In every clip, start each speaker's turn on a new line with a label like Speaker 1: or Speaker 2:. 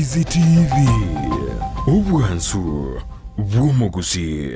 Speaker 1: Ndizi TV, obwansu bw'omogusii.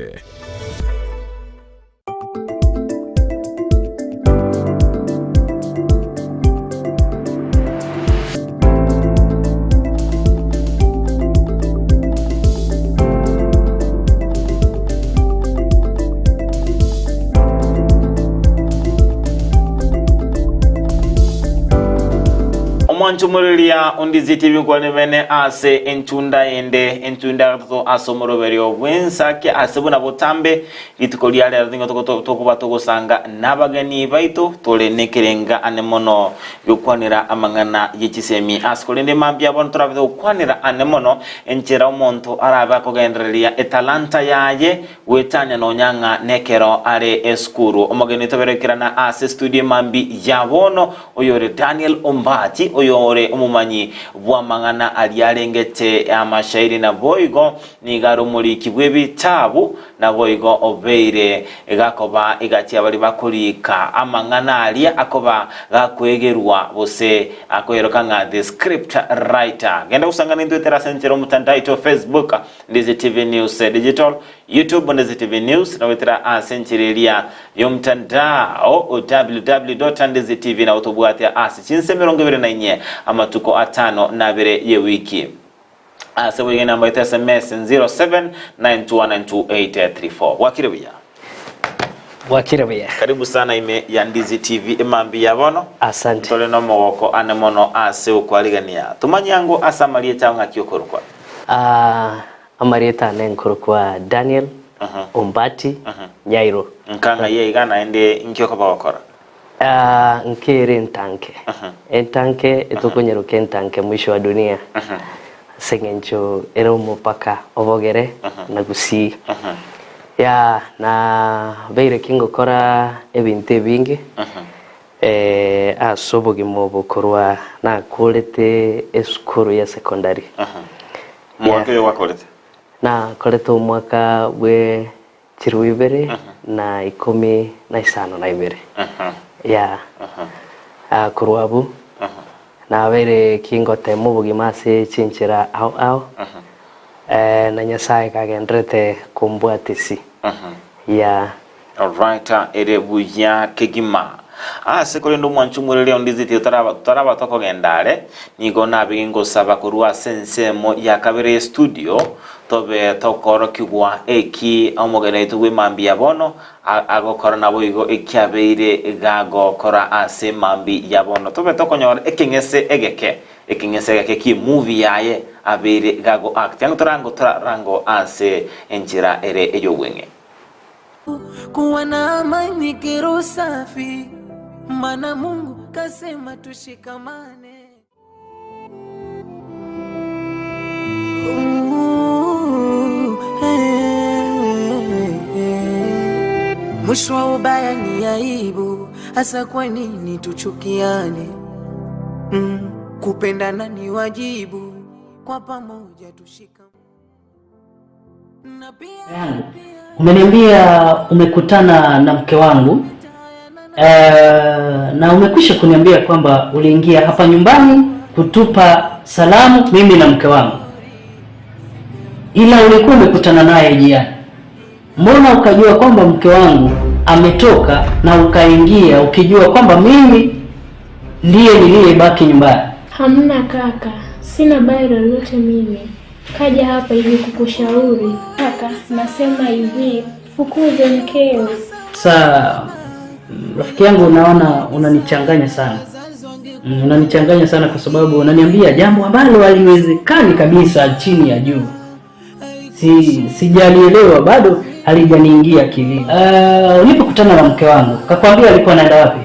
Speaker 2: Omwanchumureria ondiziti ebikwane bene ase enchunda ende enchunda ya gatato ase omoroberio bw'ensake ase buna botambe rituko ria rero nigo tokoba togosanga nabageni baito tore nekerenga ane mono gokwanera amang'ana ye chisemi ase korende mambia bono torabe togokwanera ane mono enchera omonto arabe akogendereria etalanta yaye goetania nonya ng'a nekero are esukuru. Omogeni toberekerana ase studio mambi ya bono oyore Daniel Ombati oyore omomanyi bw'amang'ana aria arengete amashairi naboigo nigo are omoriki bw'ebitabu Naboigo obeire gakoba egati y'abaria bakoriika amang'ana aria akoba gakwegerwa gose akoyeroka ng'a the script writer. Genda gosangana intwe tere ase enchera omotandao oito Facebook, Ndizi TV News Digital, YouTube, Ndizi TV News, na goetera ase enchera eria y'omtandao www.ndizitv nabo tobwate ase chinsa 24 amatuko atano na abere y'ewiki. Ase boigo enamba yaito SMS 0792192834. Bwakire buya.
Speaker 3: Bwakire buya.
Speaker 2: Karibu sana ime ya Ndizi TV emambi ya bono.
Speaker 3: Asante.
Speaker 2: Ntore nomogoko ane mono ase okwarigania. Tomanye ango ase amarieta ao ng'aki okorokwa.
Speaker 3: Ah, amarieta ane nkorokwa Daniel Ombati Nyairo.
Speaker 2: Nka ng'ai aiga naende inki okoba gokora?
Speaker 3: Ah, nkere entanke. Entanke etokonyeroka entanke mwisho wa dunia. Ase eng'encho ere omopaka obogere na gusii. Yeah, na beire ki ngokora ebinto ebinge eh, ase obogima obo korwa nakorete esukuru ya secondary.
Speaker 2: Omwaka oyo gwakorete?
Speaker 3: Nakorete omwaka bwe Chiruu ibere na ikomi na isano na ibere. Yeah. Ah, korwa abwo nabeire kingotema obogima ase chinchera ao ao eh, na Nyasaye kagenderete kombwatisi. Yeah.
Speaker 2: Alright, ere buya kegima. Ase korende omwanchi omwereri ondiziti otaraba totaraba tokogenda are, nigo nabe ngosaba korwa ase ensemo ya kabere y'estudio Tobe tokoorokigwa eki omogeni oito bw'emambia ya bono agokora naboigo ekiabeire gagokora ase emambi ya bono. Tobe tokonyora ekeng'ese egeke, ekeng'ese egeke ki'emovie yaye abeire gago act. Yaani torango torango ase enchera ere ey'obweng'e.
Speaker 4: Kuwa na amani kiroho safi, maana Mungu kasema tushikamane. Mwisho wa ubaya ni aibu, hasa kwa nini tuchukiane? Mm, kupendana ni wajibu, kwa pamoja tushika
Speaker 5: yangu. Umeniambia umekutana na mke wangu e, na umekwisha kuniambia kwamba uliingia hapa nyumbani kutupa salamu mimi na mke wangu, ila ulikuwa umekutana naye jiani. Mbona ukajua kwamba mke wangu ametoka na ukaingia ukijua kwamba mimi ndiye niliyebaki nyumbani?
Speaker 6: Hamna kaka, sina baya lolote mimi. Kaja hapa ili kukushauri kaka, nasema hivi, fukuze mkeo.
Speaker 5: Sa rafiki yangu, unaona unanichanganya sana, unanichanganya sana kwa sababu unaniambia jambo ambalo haliwezekani kabisa chini ya juu. Si sijalielewa bado, halijaniingia akilini. Uh, ulipokutana na mke wangu kakwambia alikuwa anaenda wapi,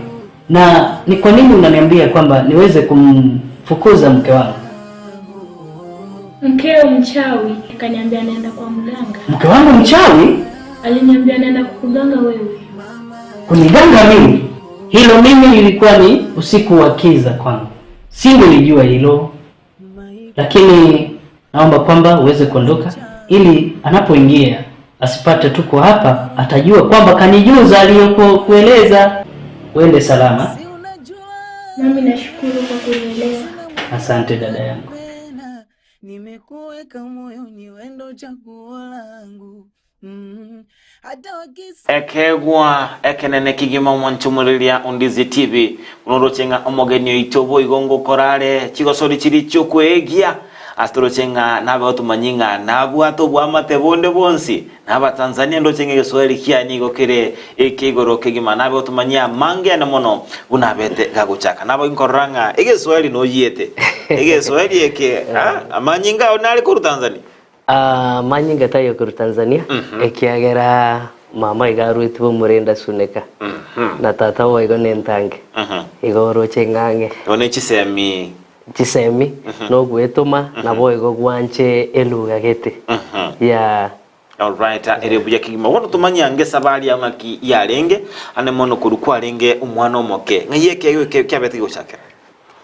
Speaker 5: na ni kwa nini unaniambia kwamba niweze kumfukuza mke wangu?
Speaker 6: Mkeo mchawi akaniambia anaenda kwa mganga.
Speaker 5: Mke wangu mchawi?
Speaker 6: Aliniambia anaenda kukuganga wewe.
Speaker 5: Kuniganga mimi? Hilo mimi lilikuwa ni usiku wa kiza kwangu, singelijua hilo, lakini naomba kwamba uweze kuondoka ili anapoingia asipate tuko hapa, atajua kwamba kanijuza aliyokueleza. Uende salama.
Speaker 6: Nami nashukuru kwa kunielewa.
Speaker 5: Asante dada yangu.
Speaker 4: Nimekuweka moyoni we ndo chaguo langu mm. Hata wakis
Speaker 2: Ekeegwa ekenene kegima omwanche omoreria Ondizi TV, buna oroche ng'a omogeni oito boigo ngokora are chigosori chiria chi'okweegia, ase toroche ng'a nabe otomanyie ng'a nabwate oboamate bonde bwonsi na Abatanzania ndoche ng'a egeswahili kiaye nigo kere ekeigoro kegima nabe otomanyie amange ane mono buna abete gagochaka. Nabo inkorora ng'a egeswahili noyiete egeswahili eke ah, amanyinga ao nare korwa Tanzania?
Speaker 3: Ah, manyinga taiyo korwa Tanzania ekiagera mama iga arwetwe omorende asuneka na tata boigo nentange igo oroche ng'ang'e.
Speaker 2: Igo ne chisemi.
Speaker 3: Chisemi nogwetoma naboigo gwanche eluga gete yeah.
Speaker 2: Alright, ere buya kegima. Bono tomanye ange esabari yao ng'aki yarenge, ane mono korwa kwarenge omwana omoke. Ng'ai ekeegwa eke kiabete gegochakera?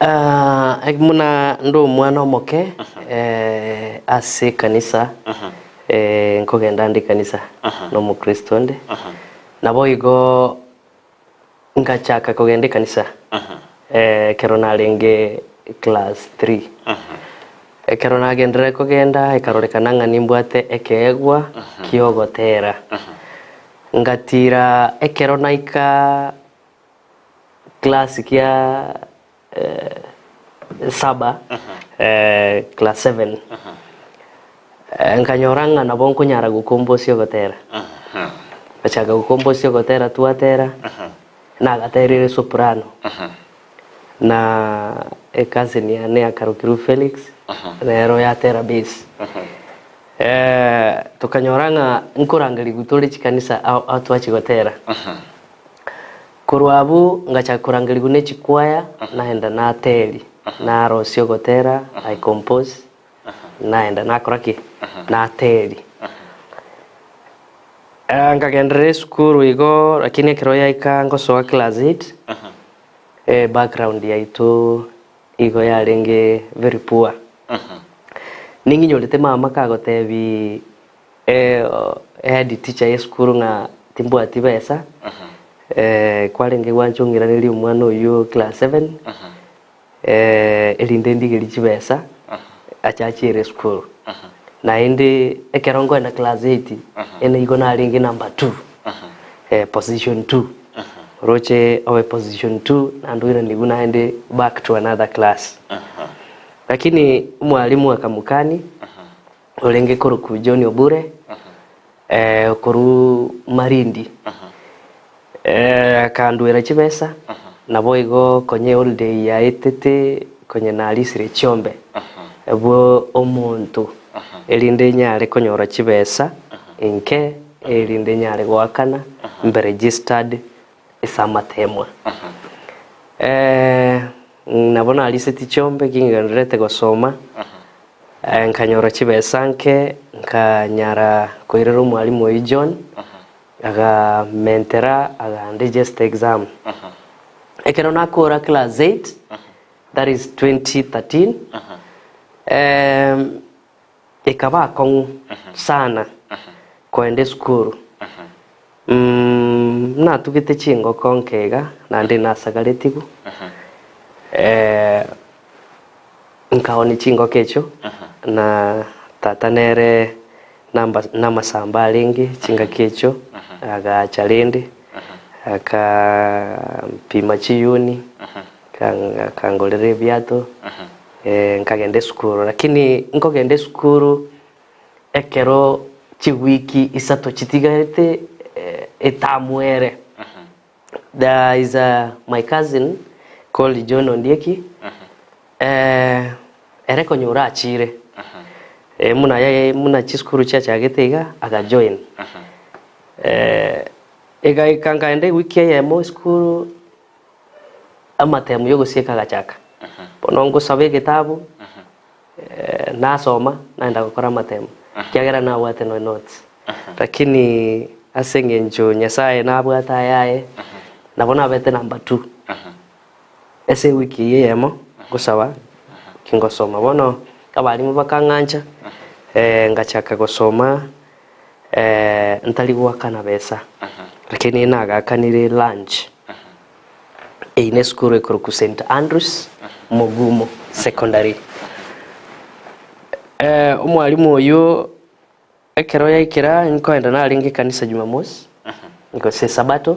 Speaker 3: Ah, buna nde omwana omoke eh, ase ekanisa eh, nkogenda nde ekanisa na omokristo onde, naboigo Ngachaka kogenda ekanisa ekero narenge class three. Ekero nagenderere kogenda ekarorekana ng'a nimbwate ekeegwa ki'ogotera. Ngatira ekero naika class kia saba, class seven, nkanyora ng'a nabo nkonyara gokombosia ogotera. Ngachaka gokombosia ogotera twatera, nagaterire soprano, na ecousin yane akarokirwe Felix, nero yatera bass. Tokanyora ng'a nkorangerigwa tore chikanisa ao ao twachia gotera. Korwa abwo ngachaka korangerigwa ne chikwaya, naenda nateri, narosia ogotera, I compose, naenda nakora ki? Nateri. Nkagenderera esukuru igo lakini ekero yaika ngosoa class eight, background yaito igo yarenge very poor. Ning'inyorete mama kagotebi Head teacher y'esukuru ng'a timbwati besa, kwarenge gwancha ong'iranerie omwana oyio class seven, erinde ndigerie chibesa ache achiere esukuru. Naende ekero nkoenda class eight, ene igo narenge number two, position two, oroche obe position two naende oiranigwe naende back to another class. Lakini omwalimu akamokania. Orenge korokwa John Obure, okorwa Malindi, akanduera chibesa, naboigo konya eholiday yaetete konya narisire chiombe bwo omonto erinde nyare konyora chibesa inke erinde nyare goakana mbe registered ase amatemwa. Nabo nariseti chiombe kingendererete gosoma, Nkanyora chibesa nke, nkanyara koirera omwalimu oyio John, agamentera agandigesta exam. Ekero nakora class eight, that is 2013, ekaba akong'u sana koenda esukuru. Natugete chingoko nke iga, naende nasagaretigwe. Nkaonia chingoko echio, na tata nere namasamba arenge chingaki echio, agacha rende, akampima chiyuni, akangorera ebiato, nkagenda esukuru. Lakini nkogenda esukuru ekero chiwiki isato chitigarete etamu ere. There is a my cousin called John Ondieki eh, ere konya orachire eh, muna yaye muna chisukuru chiachagete iga aga join eh, egaika nkaenda ewiki eyemo esukuru amatemu yogosieka agachaka bono ngosaba egetabu Nasoma, naenda gokora amatemo, ekiagera nabwate no notes. Lakini ase eng'encho Nyasaye nabwate ayaye, nabo nabete number two. Ase ewiki eyio eyemo, ngosaba, ngosoma. Bono abalimu bakang'ancha, ngachaka gosoma ntari goakana besa, lakini nagakanire lunch. Eyio nesukuru ekorokwa St Andrews Mugumo Secondary. Omwalimu oyio ekero yaikera nkoenda narenge ekanisa Jumamosi gose Esabato,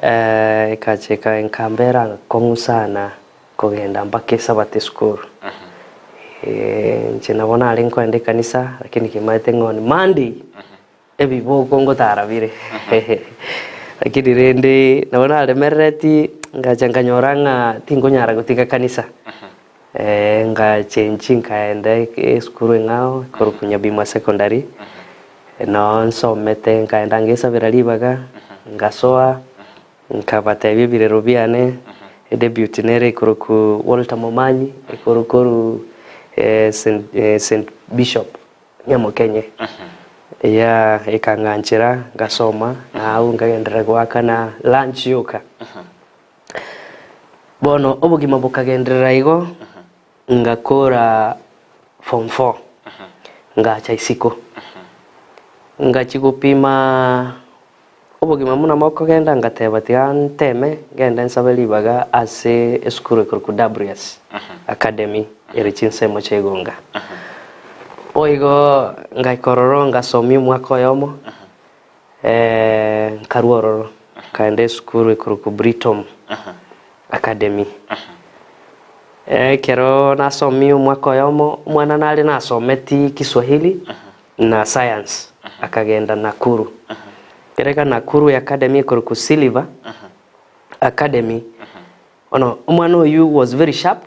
Speaker 3: ekacha eka ekambera akong'u sana kogenda mpaka Esabato esukuru. Inche nabo narenge kogenda ekanisa lakini kimaete ng'a on Monday Ebiboko ngotara bire. Lakini rende nabo naremerereti ngacha nkanyora ng'a tinkonyara gotiga kanisa. Ngachenchi nkaenda esukuru eng'ao ekorokwa Nyabima Secondary, noo nsomete nkaenda ngesabera ribaga, ngasoa, nkabatebia ebirero biane, edebut nere ekorokwa Walter Momanyi, ekorokwa Saint Bishop. Nyamokenye, eya ekang'anchera ngasoma, na agwo nkagenderera goakana lunch yoka. Bono obogima bokagenderera igo, ngakora form four, ngacha isiko. Ngachia gopima obogima buna bokogenda ngateba tiga nteme ngende nsabe ribaga ase esukuru ekorokwa Dabrias Academy ere chinsemo chia Igonga. Boigo ngaika ororo ngasomia omwaka oyomo, nkarwa ororo nkaenda esukuru ekorokwa Britom Academy. Ekero nasomia omwaka oyomo, omwana nare nasometi Kiswahili na science akagenda Nakuru. Kereka Nakuru Academy ekorokwa Silver Academy. Bono omwana oyio was very sharp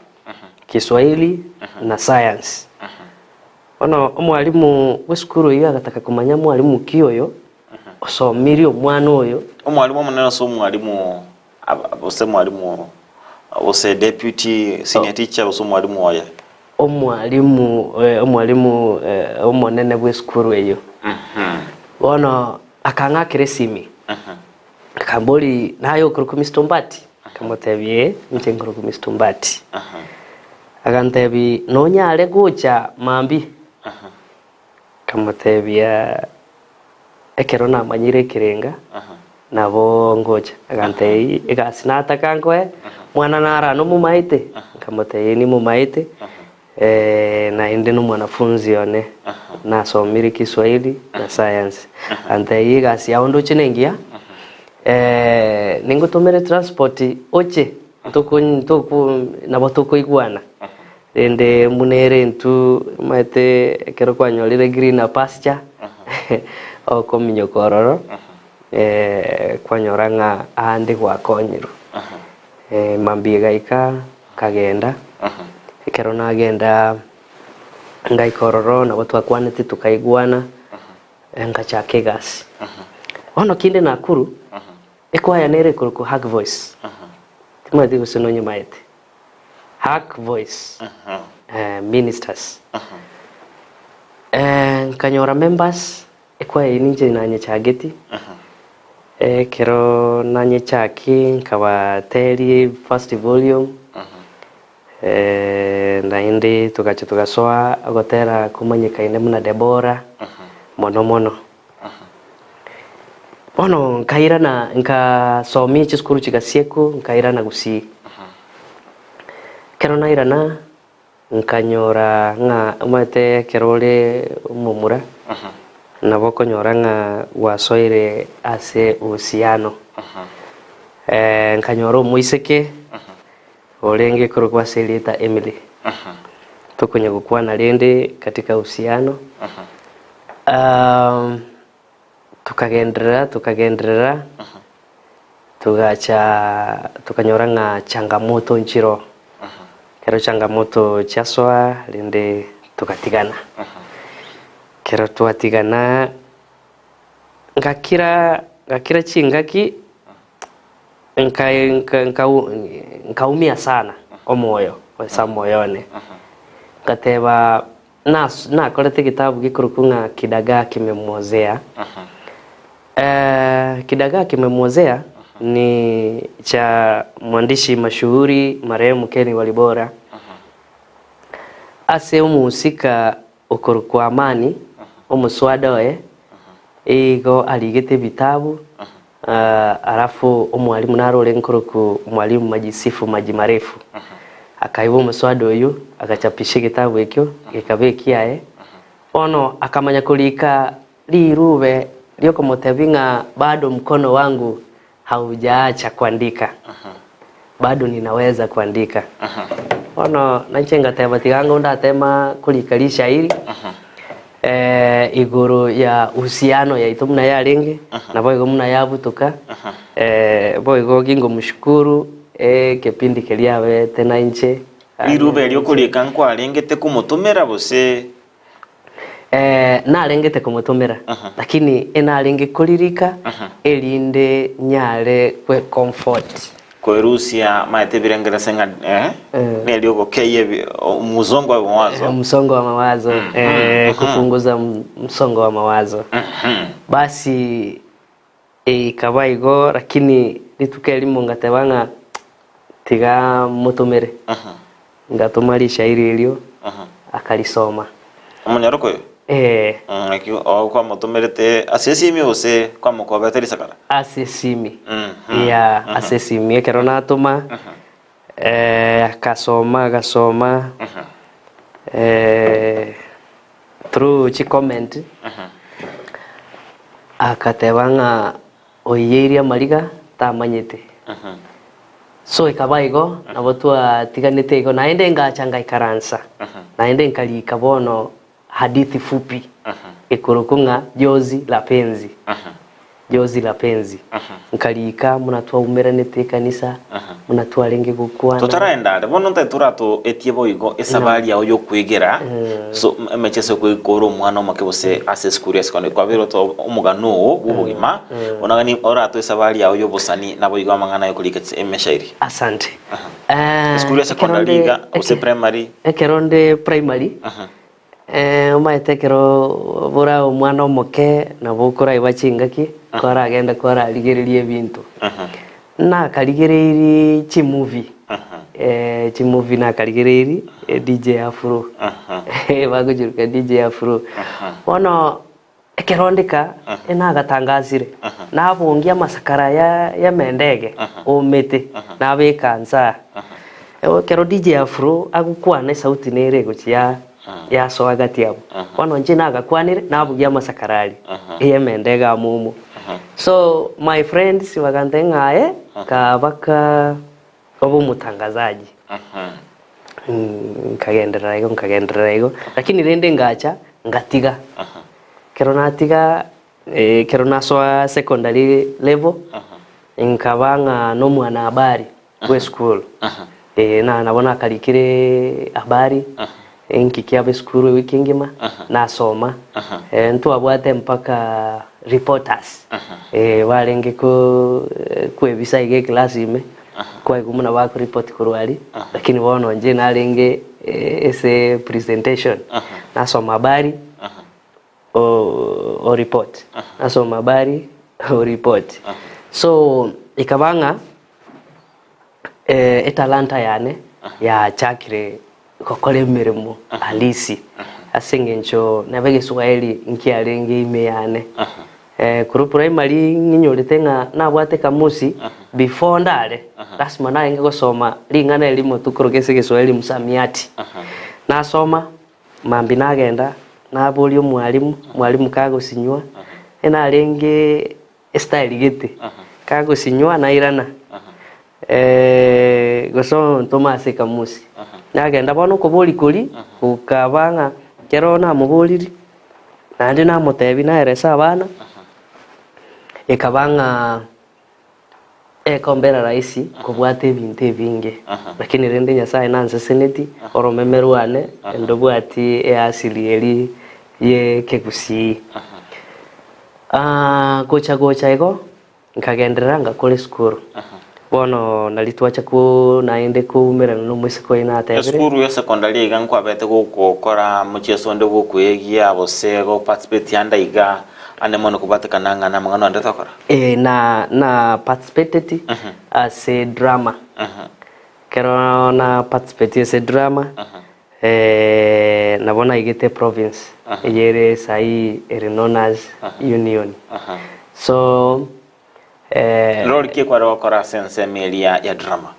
Speaker 3: Kiswahili na science. Bono omwalimu bw'esukuru eyio agataka komanya mwalimu ki oyo osomirie omwana oyo.
Speaker 2: Omwalimu omonene ase omwalimu gose mwalimu gose deputy senior teacher gose omwalimu oye.
Speaker 3: Omwalimu omwalimu omonene bw'esukuru eyio. Bono akang'akera esimi, akamboria naye okorokwa Mister Ombati? Nkamotebia ee, inche nkorokwa Mister Ombati. Agantebia nonyare gocha mambia? Nkamotebia ekero namanyire ekerenga nabo ngocha. Agantebia egasi nataka nkoe, mwana naro nomomaete? Nkamotebia ee nimomaete, naende nomwanafunzi one, nasomire Kiswahili na Science. Agantebia egasi yao ndoche nengiya, ningotomere transport oche ntoko ntoko nabo tokoigwana. Rende buna ere intwe omanyete ekero kwanyorire greener pasture, okominyoka ororo, kwanyora ng'a aande gwakonyirwe. Mambia egaika, nkagenda, ekero nagenda ngaika ororo nabo twakwanete tokaigwana, ngachaka egasi. Bono kinde Nakuru, ekwaya nere ekorokwa Hug Voice, timanyeti gose nonyemaete. Hark Voice Ministers. Nkanyora members ekwaya eyio ninche nanyechageti, ekero nanyechaki nkabateria first volume, naende togacha togasoa ogotera komanyekaine buna Deborah mono mono. Bono nkairana nkasomia chisukuru chigasiekwa nkairana Gusii. Ekero nairana nkanyora ng'a omanyete ekero ore omomura nabo okonyora ng'a gwasoire ase uhusiano. Nkanyora omoiseke orenge korokwa ase erieta Emily. Tokonya gokwana rende katika uhusiano. Tokagenderera, tokagenderera, togacha tokanyora ng'a changamoto nchiroo. Ekero changamoto chiasoa rende togatigana. Ekero twatigana, ngakira ngakira chingaki, nka nka nkau nkaumia sana omoyo, ase omoyo one. Ngateba Nas nakorete egetabu gekorokwa ng'a Kidagaa Kimemwozea. Eh, Kidagaa Kimemwozea ni cha mwandishi mashuhuri marehemu Ken Walibora. Ase omohusika okorokwa Amani, omoswada oye, igo arigete ebitabu, ah, alafu omwalimu naro orenge korokwa Mwalimu Majisifu Maji Marefu. Akaigwa omoswada oyio, agachapisha egetabu ekio, gekaba ekiaye. Bono akamanya korika riruube riokomotebia ng'a bado mkono wangu haujaacha kuandika, bado ninaweza kuandika. Bono nainche ngateba tiga ango ndatema korika rishairi igoro ya uhusiano yaito buna yarenge, naboigo buna yabutoka, boigo gingomushukuru ekepindi keria abete nainche.
Speaker 2: Riruube erio okorika nkwarengete komotomera gose?
Speaker 3: Narengete komotomera, lakini enarenge koririka erinde nyare gwe comfort.
Speaker 2: Koerusia maete ebirengererio ase ng'a eh, neri ogokeyia ebi omosongo wa mawazo.
Speaker 3: Msongo wa mawazo, kupunguza msongo wa mawazo. Basi ikaba igo lakini rituko erimo ngateba ng'a tiga motomere. Ngatoma rishairi erio akarisoma.
Speaker 2: Omonyaroka oyo?
Speaker 3: Ee.
Speaker 2: Naki oo kwamotomerete ase esimi gose kwamokobete risakara?
Speaker 3: Ase esimi. Yeah, ase esimi. Ekero natoma, akasoma agasoma, through chicomment, agateba ng'a Oiyeirie amariga tamanyete. So ekaba igo, nabo twatiganete igo, naende ngacha ngaikaransa, naende nkarika bono hadithi fupi ekorokwa ng'a Jozi la Penzi, Jozi la Penzi. Nkarika buna twaumeranete ekanisa, buna twarenge gokwana.
Speaker 2: Totaraenda are, bono ntaete toratoetie boigo esabari yao y'okwegera so emecheso y'okwegera omwana omoke gose ase esukuru ya secondary. Kwabeire oto omogano oo bw'obogima, onagani oratoe esabari yao y'obosani naboigo amang'ana y'okorika emeshairi.
Speaker 3: Asante.
Speaker 2: Esukuru ya secondary iga gose primary.
Speaker 3: Ekero nde primary, omanyete ekero bora omwana omoke nabo okoraigwa chingaki, kwaragenda kwararigereria ebinto. Nakarigereirie chimovie, chimovie nakarigereirie DJ Afro, bagochiruka DJ Afro. Bono ekero ndika nagatangasire, nabongia amasakara aya y'emendege omete, nabeka nsaa. Ekero DJ Afro agokwana esauti nere egochia yasoa gati abwo. Bono inche nagakwanire, nabugia amasakara aria, ey'emende iga amo omo. So my friends bagantebia ng'a aye kabaka obe omotangazaji. Nkagenderera igo nkagenderera igo, lakini rende ngacha ngatiga. Ekero natiga, ekero nasoa secondary level, nkaba ng'a nomwanahabari. bw'esukuru. Ee, na nabo nakarikire habari, enki kiaba esukuru ewiki engima, nasoma. Eh, ntwabwate mpaka reporters, eh, barenge ko kwebisa iga eclass ime, kwaigwa buna bakoripoti korwa aria, lakini bono inche narenge ase presentation, nasoma habari, o report, nasoma habari o report. So ekaba ng'a Etalanta yane yachakire gokora emeremo halisi ase engencho neba egeswahili nkiarenge ime yane. Korwa primary ng'inyorete ng'a nabwate ekamusi before ndare lasima narenge gosoma ring'ana erimo tu korwa ase egeswahili msamiati. Nasoma mambia nagenda naboria omwalimu, omwalimu kagosinywa, narenge Estyle gete, kagosinywa nairana, gose ontoma ase ekamusi. Nagenda bono okoboria koria, gokaba ng'a ekero namoboriri, naende namotebia naerese abana, ekaba ng'a ekombera rahisi kobwata ebinto ebinge. Lakini rende Nyasaye nanseseneti, oromeme rwane ndobwati easili eria ye ekegusii. Gocha gocha igo, nkagenderera ngakora esukuru. Bono nari twacha ko naende koumerana na omoiseke oye natebire.
Speaker 2: Esukuru ya secondary iga nkwabete gokora mochieso onde bw'okoegia gose go participate ande iga ande mono kobatekana ng'a namang'ana onde tokora?
Speaker 3: Eh, na na participated ase drama. Ekero na participate ase drama, Nabo naigete province eye ere saii ere known as union. So
Speaker 2: Rori ki kware gokora ase ensemo eria ya drama?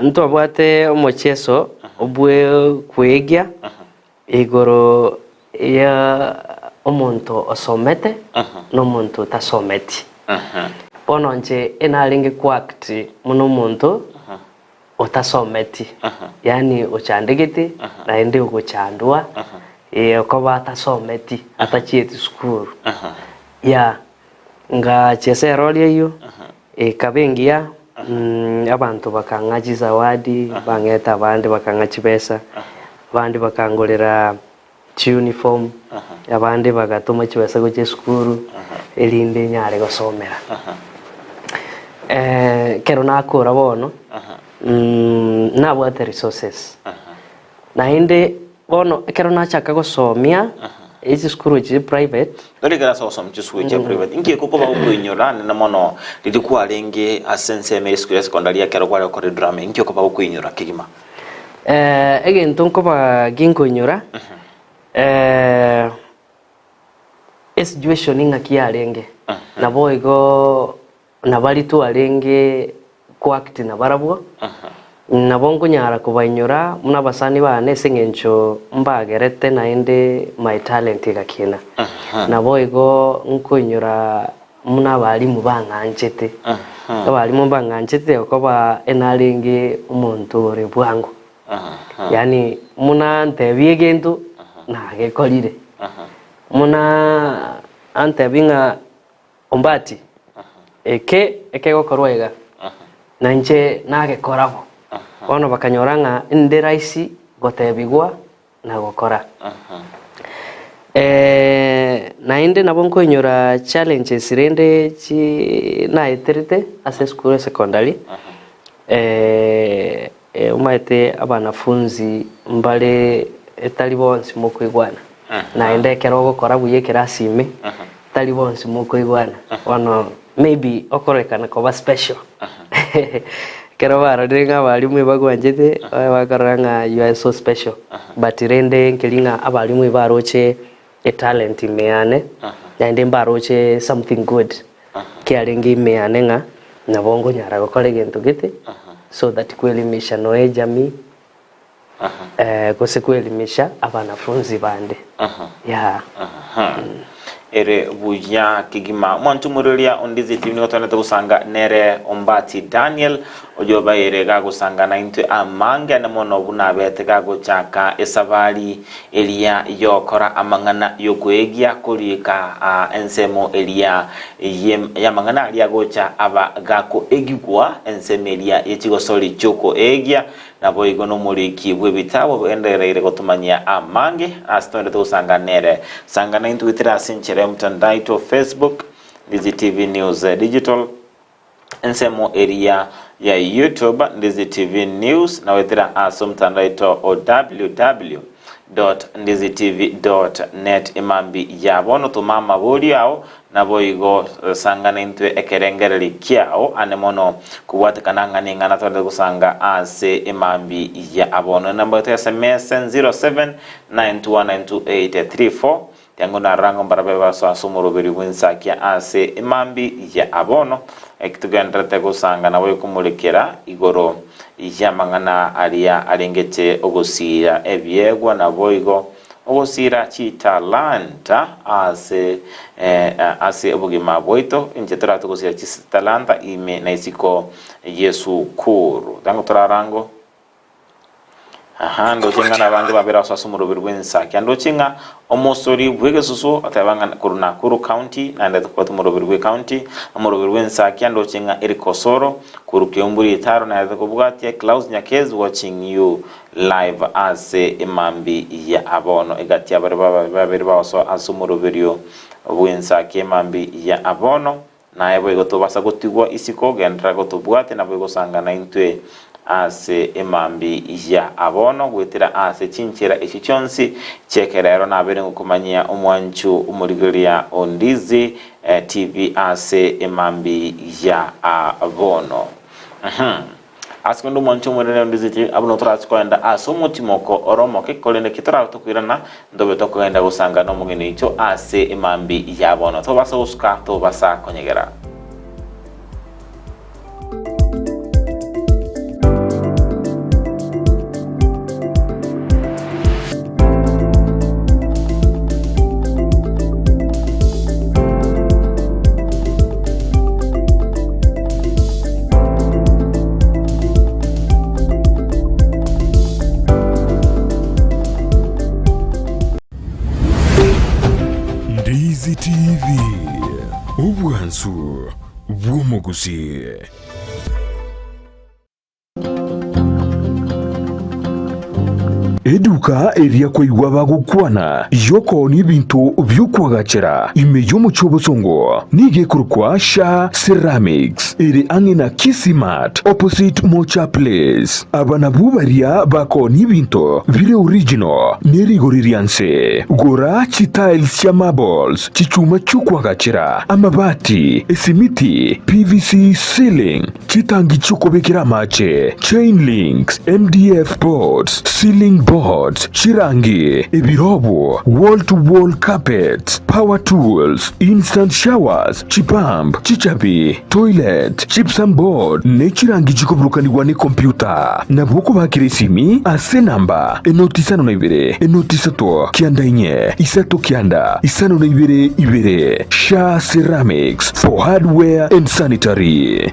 Speaker 3: Ntwabwate omocheso bwe kwegia igoro ya omonto osomete na omonto otasometi. Bono inche enarenge koact buna omonto otasometi, yaani ochandegete naende ogochandwa okoba atasometi atachieti sukuru. Yeah, ngachesa erori eyio. Ekaba engiya, abanto bakang'a chizawadi, bang'ete abande bakang'a chibesa, abande bakangorera chiuniform, abande bagatoma chibesa gochia esukuru, erinde nyare gosomera. Ekero nakora bono, nabwate resources, naende bono ekero nachaka gosomia, echisukuru echi private.
Speaker 2: Nori ekero ase ogosoma chisukuru chia private, inki ekokoba gokoinyora nene mono riria kwarenge ase ensemo ya esukuru ya secondary ekero kware gokora edrama, inki okoba gokoinyora kegima?
Speaker 3: Egento nkoba ginkoinyora, esituation ng'aki yarenge, naboigo Nabaria twarenge koact nabarabwo, nabo nkonyara kobainyora buna abasani bane ase eng'encho mbagerete naende my talent egakina. Naboigo nkoinyora buna abalimu bang'anchete, abalimu mbang'anchete okoba enarenge omonto ore bwango, yaani buna ntebie egento nagekorire, buna antebie ng'a Ombati, Eke ekegokorwa iga, na inche nagekora bo. Bono bakanyora ng'a inde rahisi gotebigwa na gokora. Naende nabo nkoinyora challenges rende chi naeterete ase esukuru ya secondary, omanyete abanafunzi mbare etari bonsi mokoigwana, naende ekero ogokora buya ekerasi ime, tari bonsi mokoigwana, bono maybe okororekana koba special ekero barorire ng'a abalimu ebagwanchete, bakarora ng'a you are so special, but rende nkeri ng'a abalimu ebaroche etalent ime yane, naende mbaroche something good kiarenge ime yane ng'a nabo nkonyara gokora egento gete, so that kuelimisha noe ejamii. Gose kwelimisha abanafunzi bande. Yeah.
Speaker 2: Ere buya kegima. Omonto omoriria o Ndizi TV nigo twenete gosanga nere Ombati Daniel oyobaire gagosanga naintwe amange ane mono buna abete gagochaka esabari eria yokora amang'ana yokoegia korika ensemo eria y'amang'ana aria agocha aba gakoegigwa ensemo eria yechigosori chiokoegia Naboigo nomoriki bw'ebitabu ogendereire gotomanyia amange ase togenderete gosanga nere. Sanga naintwe goetera ase enchera y'omotandao aito o Facebook, Ndizi TV News Digital, ensemo eria ya YouTube, Ndizi TV News, na goetera ase omotandao aito o www ndizitv net emambi ya bono toma amaborio ao Naboigo sanga naintwe ekerengererio kiao ane mono, kobwatekana ng'a ning'ana tore gosanga ase emambi ya bono. Enamba yaito ya sms 0792192834 Tiango narora mbarabe basoa ase omoroberio bw'ensakia ase emambi ya bono, eki togendererete gosanga naboigo komorekera igoro y'amang'ana aria arengete ogosiira ebiegwa naboigo Ogosiira chitalanta ase ase obogima bwaito, inche torate gosiira chitalanta ime na isiko y'esukuru. Tango torarango Aha, ndoche ng'a nabange babere ase ase omoroberi bw'ensaki. Ndoche ng'a omosori bw'egesusu oteba ng'a korwa Nakuru County, naende tobwate omoroberi bwe county, omoroberi bw'ensaki ndoche ng'a Eric Osoro korwa Kiambu Ritaro naende tokobwatia Klaus Nyakezi watching you Live ase emambi ya bono egati y'abaria babere bagosoa ase omoroberio bw'ensaki emambi ya bono, naye boigo tobasa gotigwa isiko genderera gotobwatia naboigo gosanga naintwe ase emambi ya bono goetera ase chinchera echi chionsi chi'ekerero nabeire ngokomanyia omwanchu omorigereria o Ndizi TV ase emambi ya bono. Ase kende omwanche omonene onde titi abwo nigo torache kogenda ase omotimoko ore omoke, korende ki torabe tokoirana, ntobe tokogenda gosanga nomogeni oito ase emambi ya bono. Tobasa gosuka, tobasa konyegera.
Speaker 1: Ondizi TV, obwansu bw'omogusii. Eduka eria koigwa bagokwana y'okoonia ebinto bi'okoagachera ime y'omochie obosongo nigo ekorokwa Sha Ceramics ere ang'e na Kisii Mart opposite Mocha Place. Aba nabwo baria bakoonia ebinto bire original ne rigori ria nse. Gora chitiles chia marbles, chichuma chi'okoagachera, amabati, esimiti, PVC ceiling, Chitangi chi'okobekera amache, chain links, MDF boards, ceiling boards, chirangi, ebirobu, wall to wall carpets, power tools, instant showers, chipump, chichabi, toilet, gypsum board, ne chirangi chikoburukanigwa ne computer. Nabo okobakera esimi ase enamba enoti isano na ibere, enoti isato, kianda inye, isato kianda, isano na ibere ibere. Sha Ceramics for hardware and sanitary.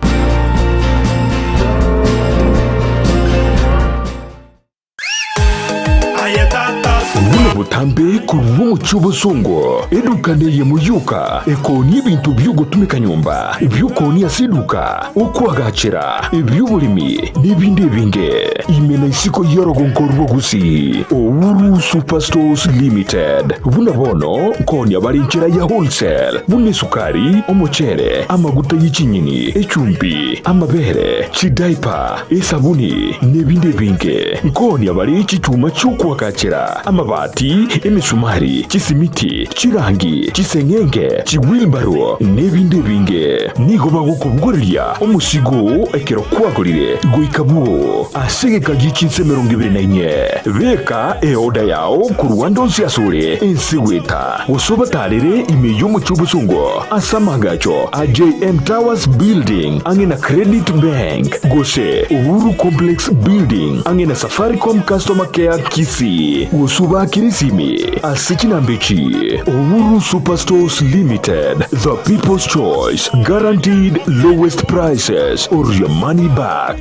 Speaker 1: Buna botambe korwa omochie obosongo, eduka neyemo yoka ekoonia ebinto bi'ogotumeka nyomba, ebi'okoonia ase eduka, okoagachera, ebi'oboremi, na ebinde ebinge. Ime na isiko y'orogongo rwa Gusii, Uhuru Superstores Limited. Buna bono nkoonia bare enchera ya wholesale, buna esukari, omochere, amaguta ye chinyeni, echumbi, amabere, chidaipa, esabuni, na ebinde ebinge. Nkoonia bare chichuma chi'okoagachera, amabati, emesumari, chisimiti, chirangi, chiseng'enge, chiwilbaro, na ebinde ebinge. Nigo bagokobogoreria omosigo oo ekero kwagorire goika bwoo ase egeka gie chinsa 24. Beka eoda yao korwa ande onsi asore ense goeta, gose obatarere ime y'omochie obosongo ase amaagacho a JM Towers Building ang'e na Credit Bank, gose Uhuru Complex Building ang'e na Safaricom Customer Care Kisii, gose obaakere esimi ase chinamba echi, Uhuru Superstores Limited, the people's choice, guaranteed lowest prices or your money back.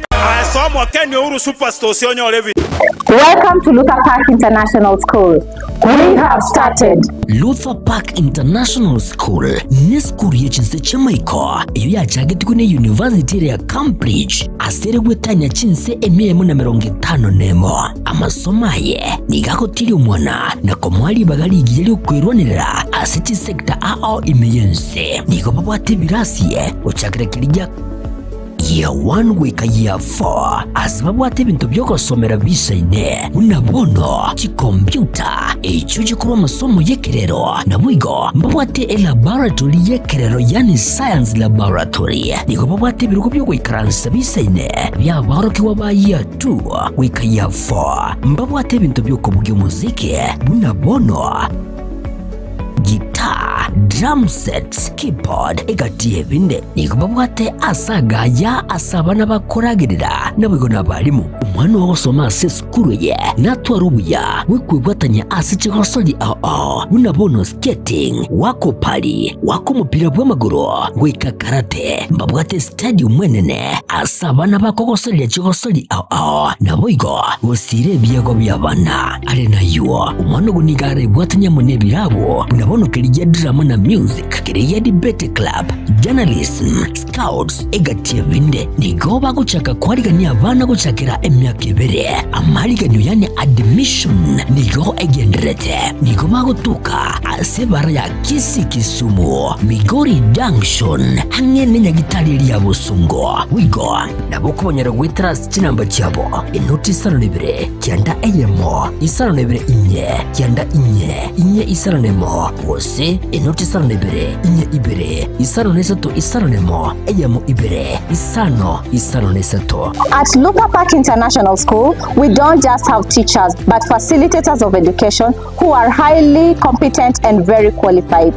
Speaker 7: Welcome to Luther Park International School. We have started.
Speaker 8: Luther Park International School nesukuru ye chinse chi'amaiko eyio yachagetigwe ne University ere ya Cambridge ase ere gwetania chinse emia emo na emerongo etano nemo. Amasomo aye nigo agotiria omwana na komoa ribaga rigiya ri'okwerwanerera ase chisecta ao ime y'ense. Nigo babwate ebirasi gochakera keria gia Year 1 goika Year 4 ase babwate ebinto bi'ogosomera bisaine, buna bono chikompiuta echio chikorwa amasomo y'ekerero, naboigo mbabwate elaboratory y'ekerero yaani science laboratory. Nigo babwate ebirogo bi'ogoikaransa bisaine bi'aborokigwa ba Year 2 goika Year 4. Mbabwate ebinto bi'okobugia omosiki buna bono Guitar, drum sets, keyboard, egati y'ebinde. Nigo babwate ase agaya ase abana bakoragerera, naboigo nabarimu. Omwana ogosoma ase esukuru eye natware obuya bw'okwebwatania ase chigosori ao ao buna bono skating, goaka opari, goaka omopira bw'amagoro, goika karate. Mbabwate estadium enene ase abana bakogosoreria chigosori ao ao, naboigo gosiira ebiegwa bi'abana. Are nayio, omwana ogo nigo arebwatanie amo nebirabo, buna bono keria gia drama na music, keria gia debate club, journalism, scouts, egati ebinde. Nigo bagochaka koarigania abana gochakera emiaka ebere. Amariganio yani admission nigo egendererete. Nigo bagotoka ase ebara ya Kisii Kisumu, Migori Junction, ang'e nenyagitari eria ya Bosongo. Boigo nabo okobanyora goetera ase chinamba chiabo, enoti isano na ibere, kianda eyemo, isano na ibere inye, kianda inye, inye isano na emo, gose enoti isano na ibere, inye ibere, isano na isato isano na emo, eyemo ibere, isano, isano na isato.
Speaker 7: At Luther Park International School, we don't just have teachers, but facilitators of education who are highly competent and very qualified.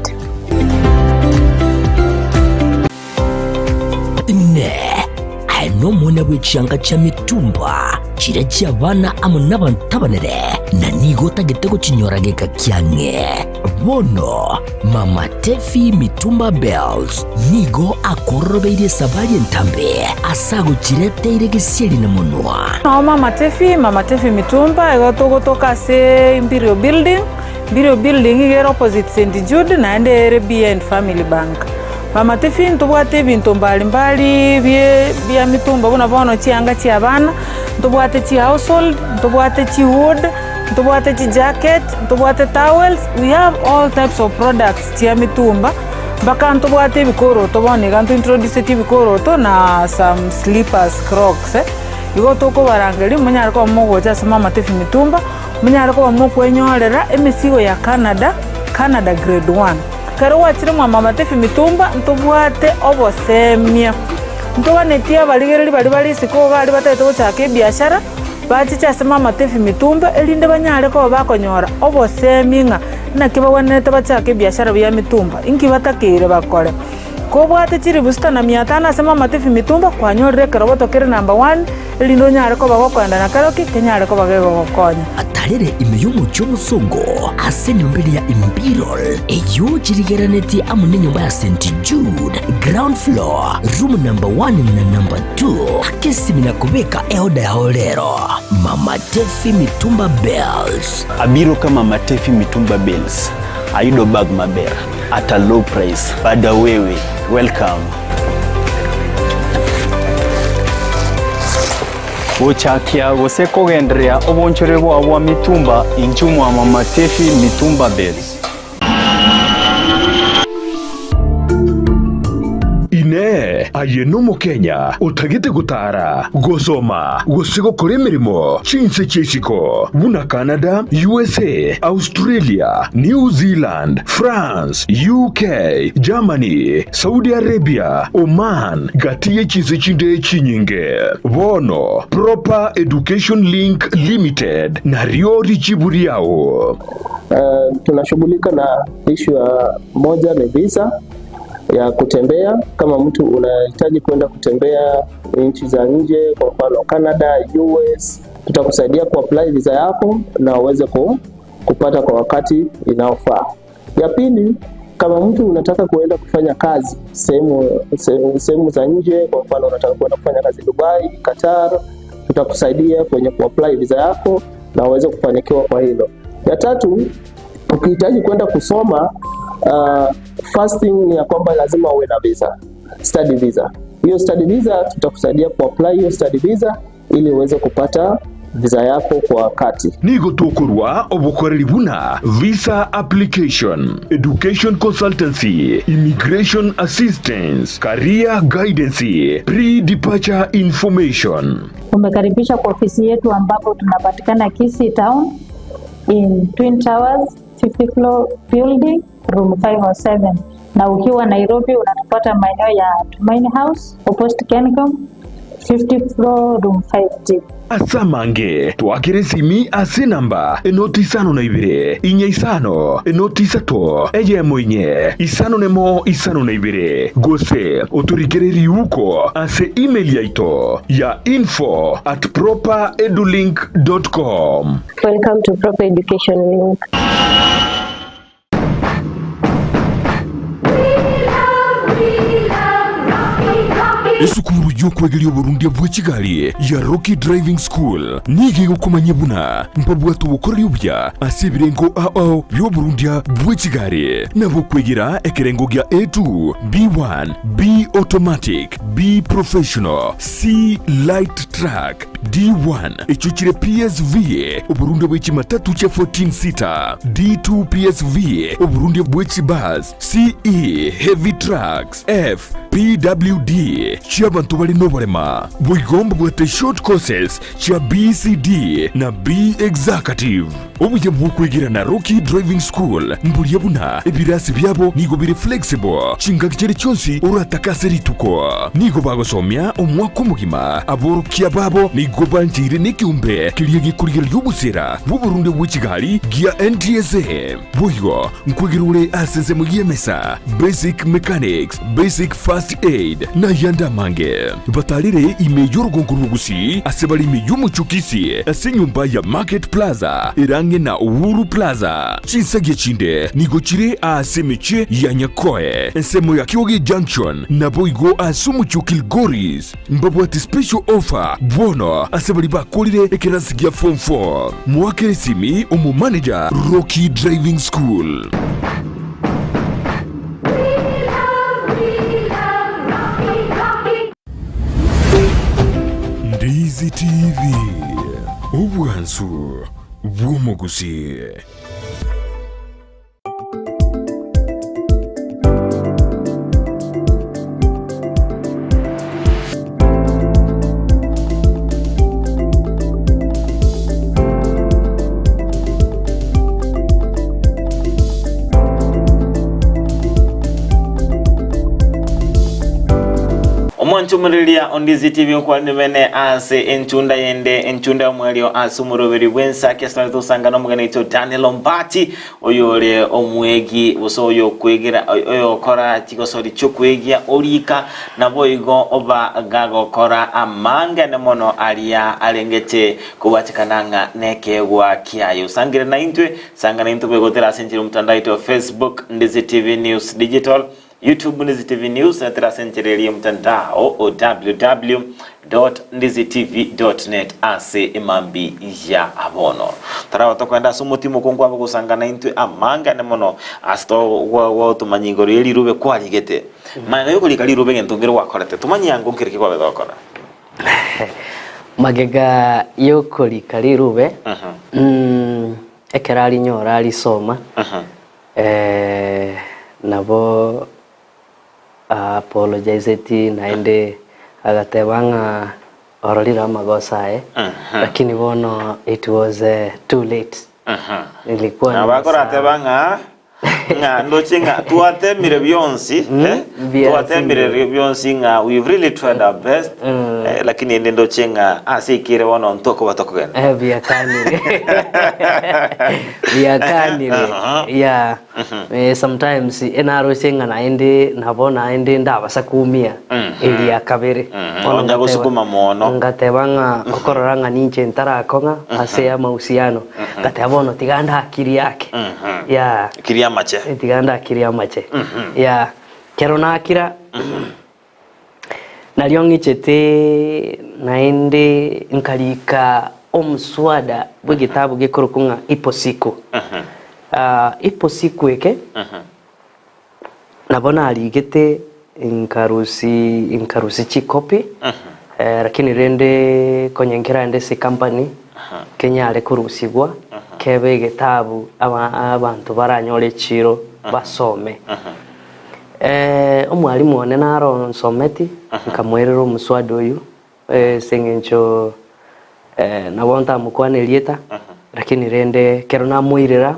Speaker 8: Inee! Aye nomwana bwe chianga chia mitumba, chiria chi'abana amo nabanto abanene, na nigo otagete gochinyora geka kiang'e? Bono Mama Tefi Mitumba Bells nigo akororobeirie esabari entambe ase agochireteire gesieri na monwa.
Speaker 9: Nao Mama Tefi, Mama Tefi Mitumba, igo togotoka ase Imperial Building. Mbirio building iga ere opposite St Jude naende ere behind Family Bank. Mama Tiffy ntobwate ebinto mbali mbali bie bia mitumba buna bono chianga chia abana, ntobwate chi household, ntobwate chi hood, ntobwate chi jacket, ntobwate towels, we have all types of products chia mitumba, mpaka ntobwate ebikoroto bono iga nto introduceti ebikoroto na some slippers, crocs. Igo tokobarangeria monyare koba mogocha ase Mama Tiffy Mitumba. Monyare koba mokwenyorera emesigo ya Canada, Canada grade one. Ekero gwachire mwa Mama Tiffy Mitumba ntobwate obosemia. Ntoganetie abarigereria baria bare isiko iga aria batagete gochaka ebiashara, bachiche ase Mama Tiffy Mitumba erinde banyare koba bakonyora obosemia ng'a naki bagwenerete bachake ebiashara bia mitumba, inki batakeire bakore. Kobwate chilifu sita na mia tano ase Mama Tiffy Mitumba, kwanyorire ekeroboto kere number one, erinde onyare koba gokoenda na keroki kenyare koba gegogokonya.
Speaker 8: Atarere ime y'omochie omosongo ase enyomba eria ya Imperial, eyio chirigererenetie amo nenyomba ya St. Jude, ground floor, room number one na number two. Aka esimi na kobeka eoda yao rero. Mama Teffy Mitumba Bells.
Speaker 10: Abiro ka Mama Teffy Mitumba Bells, ayudo bag maber at a low price. Bada wewe, welcome.
Speaker 11: Gochakia gose kogendereria obonchore bwao bwa mitumba inchuo mwa Mama Teffy Mitumba Bales.
Speaker 1: Inee! Aye n'Omokenya otagete gotaara, gosoma, gose gokora emeremo chinse chia isiko buna Canada, USA, Australia, New Zealand, France, UK, Germany, Saudi Arabia, Oman, gati ye chinse chinde chinyinge? Bono Proper Education Link Limited nario richibu riao.
Speaker 12: Tunashughulika na issue ya moja ni visa ya kutembea. Kama mtu unahitaji kwenda kutembea nchi za nje, kwa mfano Canada, US, tutakusaidia kuapply visa yako na uweze kupata kwa wakati inaofaa. Ya pili, kama mtu unataka kuenda kufanya kazi sehemu za nje, kwa mfano unataka kuenda kufanya kazi Dubai, Qatar, tutakusaidia kwenye kuapply visa yako na uweze kufanikiwa kwa hilo. Ya tatu, ukihitaji kwenda kusoma, first thing ni ya kwamba lazima uwe na visa, study visa. Hiyo study visa tutakusaidia kuapply hiyo study visa ili uweze kupata visa yako kwa wakati.
Speaker 1: Nigo tokorwa obokoreri buna visa application, education consultancy, immigration assistance, career guidance, pre-departure information.
Speaker 13: Umekaribishwa kwa ofisi yetu ambapo tunapatikana Kisii Town in Twin Towers 50 floor building room 507, na ukiwa Nairobi unatupata maeneo ya Tumaini House opposite Kencom 50 floor room 5D.
Speaker 1: Ase amange twakere esimi ase enamba enoti isano na ibere, inya isano, enoti isato, eyemo inye, isano nemo isano na ibere, gose otorikere riuko ase email yaito ya info at properedulink dot com.
Speaker 14: Welcome to Proper Education Link.
Speaker 1: Esukuru y'okwegeria oborundia bwe chigari ya Rocky Driving School nigo egokomanyia buna mbabwate obokoreri obuya ase ebirengo ao bi'oborundia bwe chigari nabo okwegera ekerengo gia A2, B1, B Automatic, B Professional, C Light Truck, D1 echio chire PSV, oborundia bwe chimatatu chia 14 seater, D2 PSV, oborundia bwe chibus, CE Heavy Trucks, F PWD chi'abanto bare noborema. Boigo mbabwate short courses chia BCD na B Executive. Obuya bw'okwegera na Rocky Driving School mboria buna ebirasi biabo nigo bire flexible chingaki chiria chionsi oratake ase rituko. Nigo bagosomia omwaka omogima. Aborokia babo nigo bancheire nekeombe keria gekorigereria obosera bw'oborunde bwe chigari gia NTSA. Boigo nkwegera ore ase ensemo y'emesa, basic mechanics, basic first. First Aid, na ayande amange. Batarire ime y'orogongo rwa Gusii ase bare ime y'omochie o Kisii ase enyomba ya Market Plaza ere ang'e na Uhuru Plaza. Chinsagia chinde nigo chire aase emechie ya Nyakoe, ensemo ya Kioge Junction, naboigo ase omochie o Kilgoris. Mbabwate special offer bono ase baria bakorire ekerasi gia form 4. Moakere esimi omomanager Rocky Driving School. Ndizi TV, obwansu bw'omogusii.
Speaker 2: Omwanchumuriria ondizi TV okwanire bene ase enchunda yende enchunda y'omwerio ase omoroberi bw'ensaki ase tosangana omogeni oito Daniel Ombati Oyore omwegi, gose oyokwegera, oyokora chigosori chi'okwegia orika, naboigo oba gagokora amang'ana mono aria arengete kobwatekana ng'a nekeegwa kiaye. Osangere naintwe, sanga naintwe boigotera ase enchera y'omotandao oito wa Facebook, Ndizi TV News Digital, YouTube Ndizi TV News, na tera ase enchera eria y'omotandao o www.ndizitv.net ase emambi ya bono. Taraba tokoenda ase omotimo okwo nkwaba gosangana intwe amangane mono ase togotomanya igoro ye rirube kwarigete. Magega yokorika rirube egento nkere gwakorete, tomanye ango nkere ki kwabete gokora.
Speaker 3: Magega yokorika rirube, ekero arinyora arisoma, Nabo apologizeti naende agateba ng'a ororire amagoso aye, lakini bono it was too late. Nilikuwa
Speaker 2: Nabo akorateba ng'a ng'a ndoche ng'a twatemire bionsi eh, twatemire bionsi ng'a we've really tried our best eh, lakini ende ndoche ng'a ase ekere bono ntokoba tokogenda.
Speaker 3: Biakanire. Biakanire. Yeah. Sometimes enaroche ng'a naende nabo naende ndabasa koumia eria kabere. Bono
Speaker 2: Onya gosukuma mono.
Speaker 3: Ngateba ng'a okorora ng'a ninche ntarakong'a ase amahusiano. Ngateba bono tiga ndakirie ake. Yeah.
Speaker 2: Kiria amache.
Speaker 3: Tiga ndakirie amache. Yeah. Kero nakira. Nario ng'ichete naende nkarika omswada bw'egetabu gekorokwa ng'a Ipo Siku. Ipo Siku eke nabo narigete nkarusi nkarusi chikopi lakini rende konya nkerande ase ecompany kenyare korusigwa kebe egetabu aba abanto baranyore echiro basome. Omwalimu one naro onsometi, nkamoirera omoswada oyio, ase eng'encho nabo ntamokwana erieta, lakini rende ekero namoirera,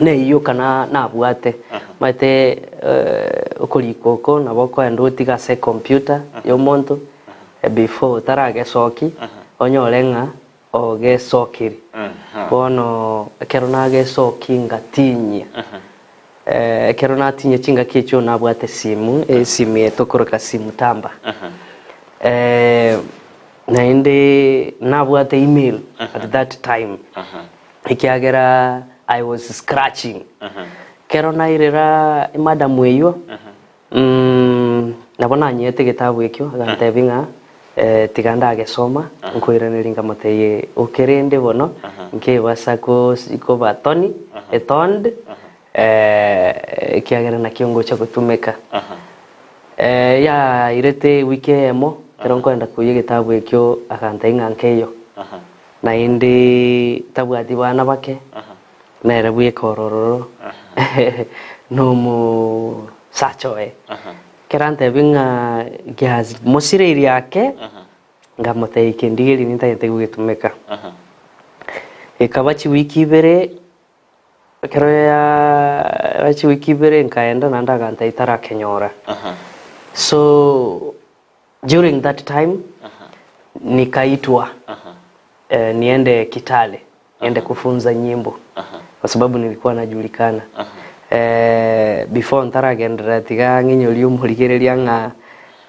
Speaker 3: neyioka nabwate, omanyete okorika oko nabo okoenda otige ase ecomputer ya omonto, before otaragesoki, onyore ng'a ogesokire. Bono ekero nagesokia ngatinyia, ekero natinyia chingaki echio nabwate esimu, esimu eye tokoroka simu tamba. Naende nabwate email at that time, ekiagera I was scratching. Ekero nairera emadam eywo, Nabo nanyeete egetabu ekio, agantebia ng'a tiga ndagesoma, nkoiraneria nkamotebia okerende bono, nkebasa koba toni, toned, ekiagera nakio ngocha gotumeka. Yairete ewiki eyemo, ekero nkoenda koyia egetabu ekio, agantebia ng'a nkeiyo. Naende tabwati bana bake, Nere bweka ororo nomosacha oye. Ekero antebi ng'a Gehazi mosireiri ake, nkamotebia kendigerie nintagete gogetumeka. Ekaba chiwiki ibere, ekero yaba chiwiki ibere nkaenda naende agantebia tarakenyora. So during that time nikaitwa niende Kitale. Niende kufunza nyimbo kwa sababu nilikuwa najulikana. Eh, before ntaragenderera tiga ng'inyorie omorigereria ng'a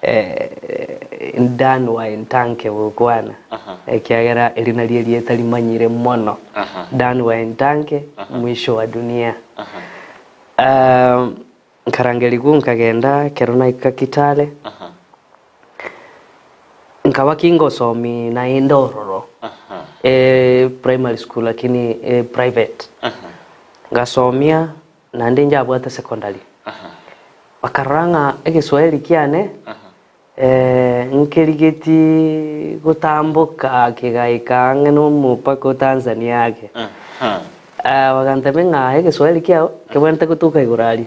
Speaker 3: eh, Dan wa Entanke gokwana ekiagera eri nario erieta rimanyire mono. Dan wa Entanke mwisho wa dunia. Um, nkarangerigwa nkagenda ekero naika Kitale nkaba kingosomi naende ororo eh, primary school lakini eh, private ngasomia naende njabwate secondary bakarora ng'a egeswahili kiane eh, nkerigeti gotamboka kegaika ang'e na omopaka o Tanzania ake Ah, bagantebia ng'a egeswahili kiao kebwenerete gotuka igoro aria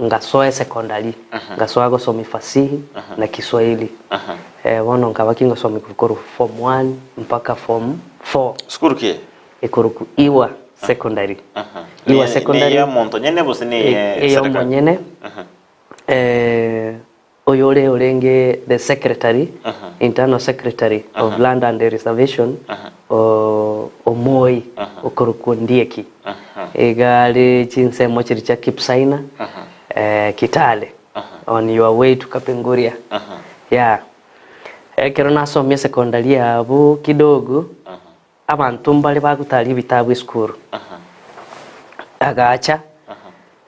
Speaker 3: ngasoa esecondary ngasoa gosoma fasihi na Kiswahili eh, bono nkaba kingosoma korwa form one mpaka form four
Speaker 2: Sukuru ki?
Speaker 3: Ekoroku Iwa Secondary. Iwa Secondary.
Speaker 2: Neye omonto nyene gose neye
Speaker 3: Eye omonyene. Eh, oyo ore orenge the secretary, internal secretary of land and reservation, o Omoi okorokwa Ondieki. Iga are chinsemo chiria chia Kipsaina, eh, Kitale, on your way to Kapenguria. Yeah. Ekero nasomia secondary abwo kidogo, Abanto mbare bagotaria ebitabu esukuru. Agacha,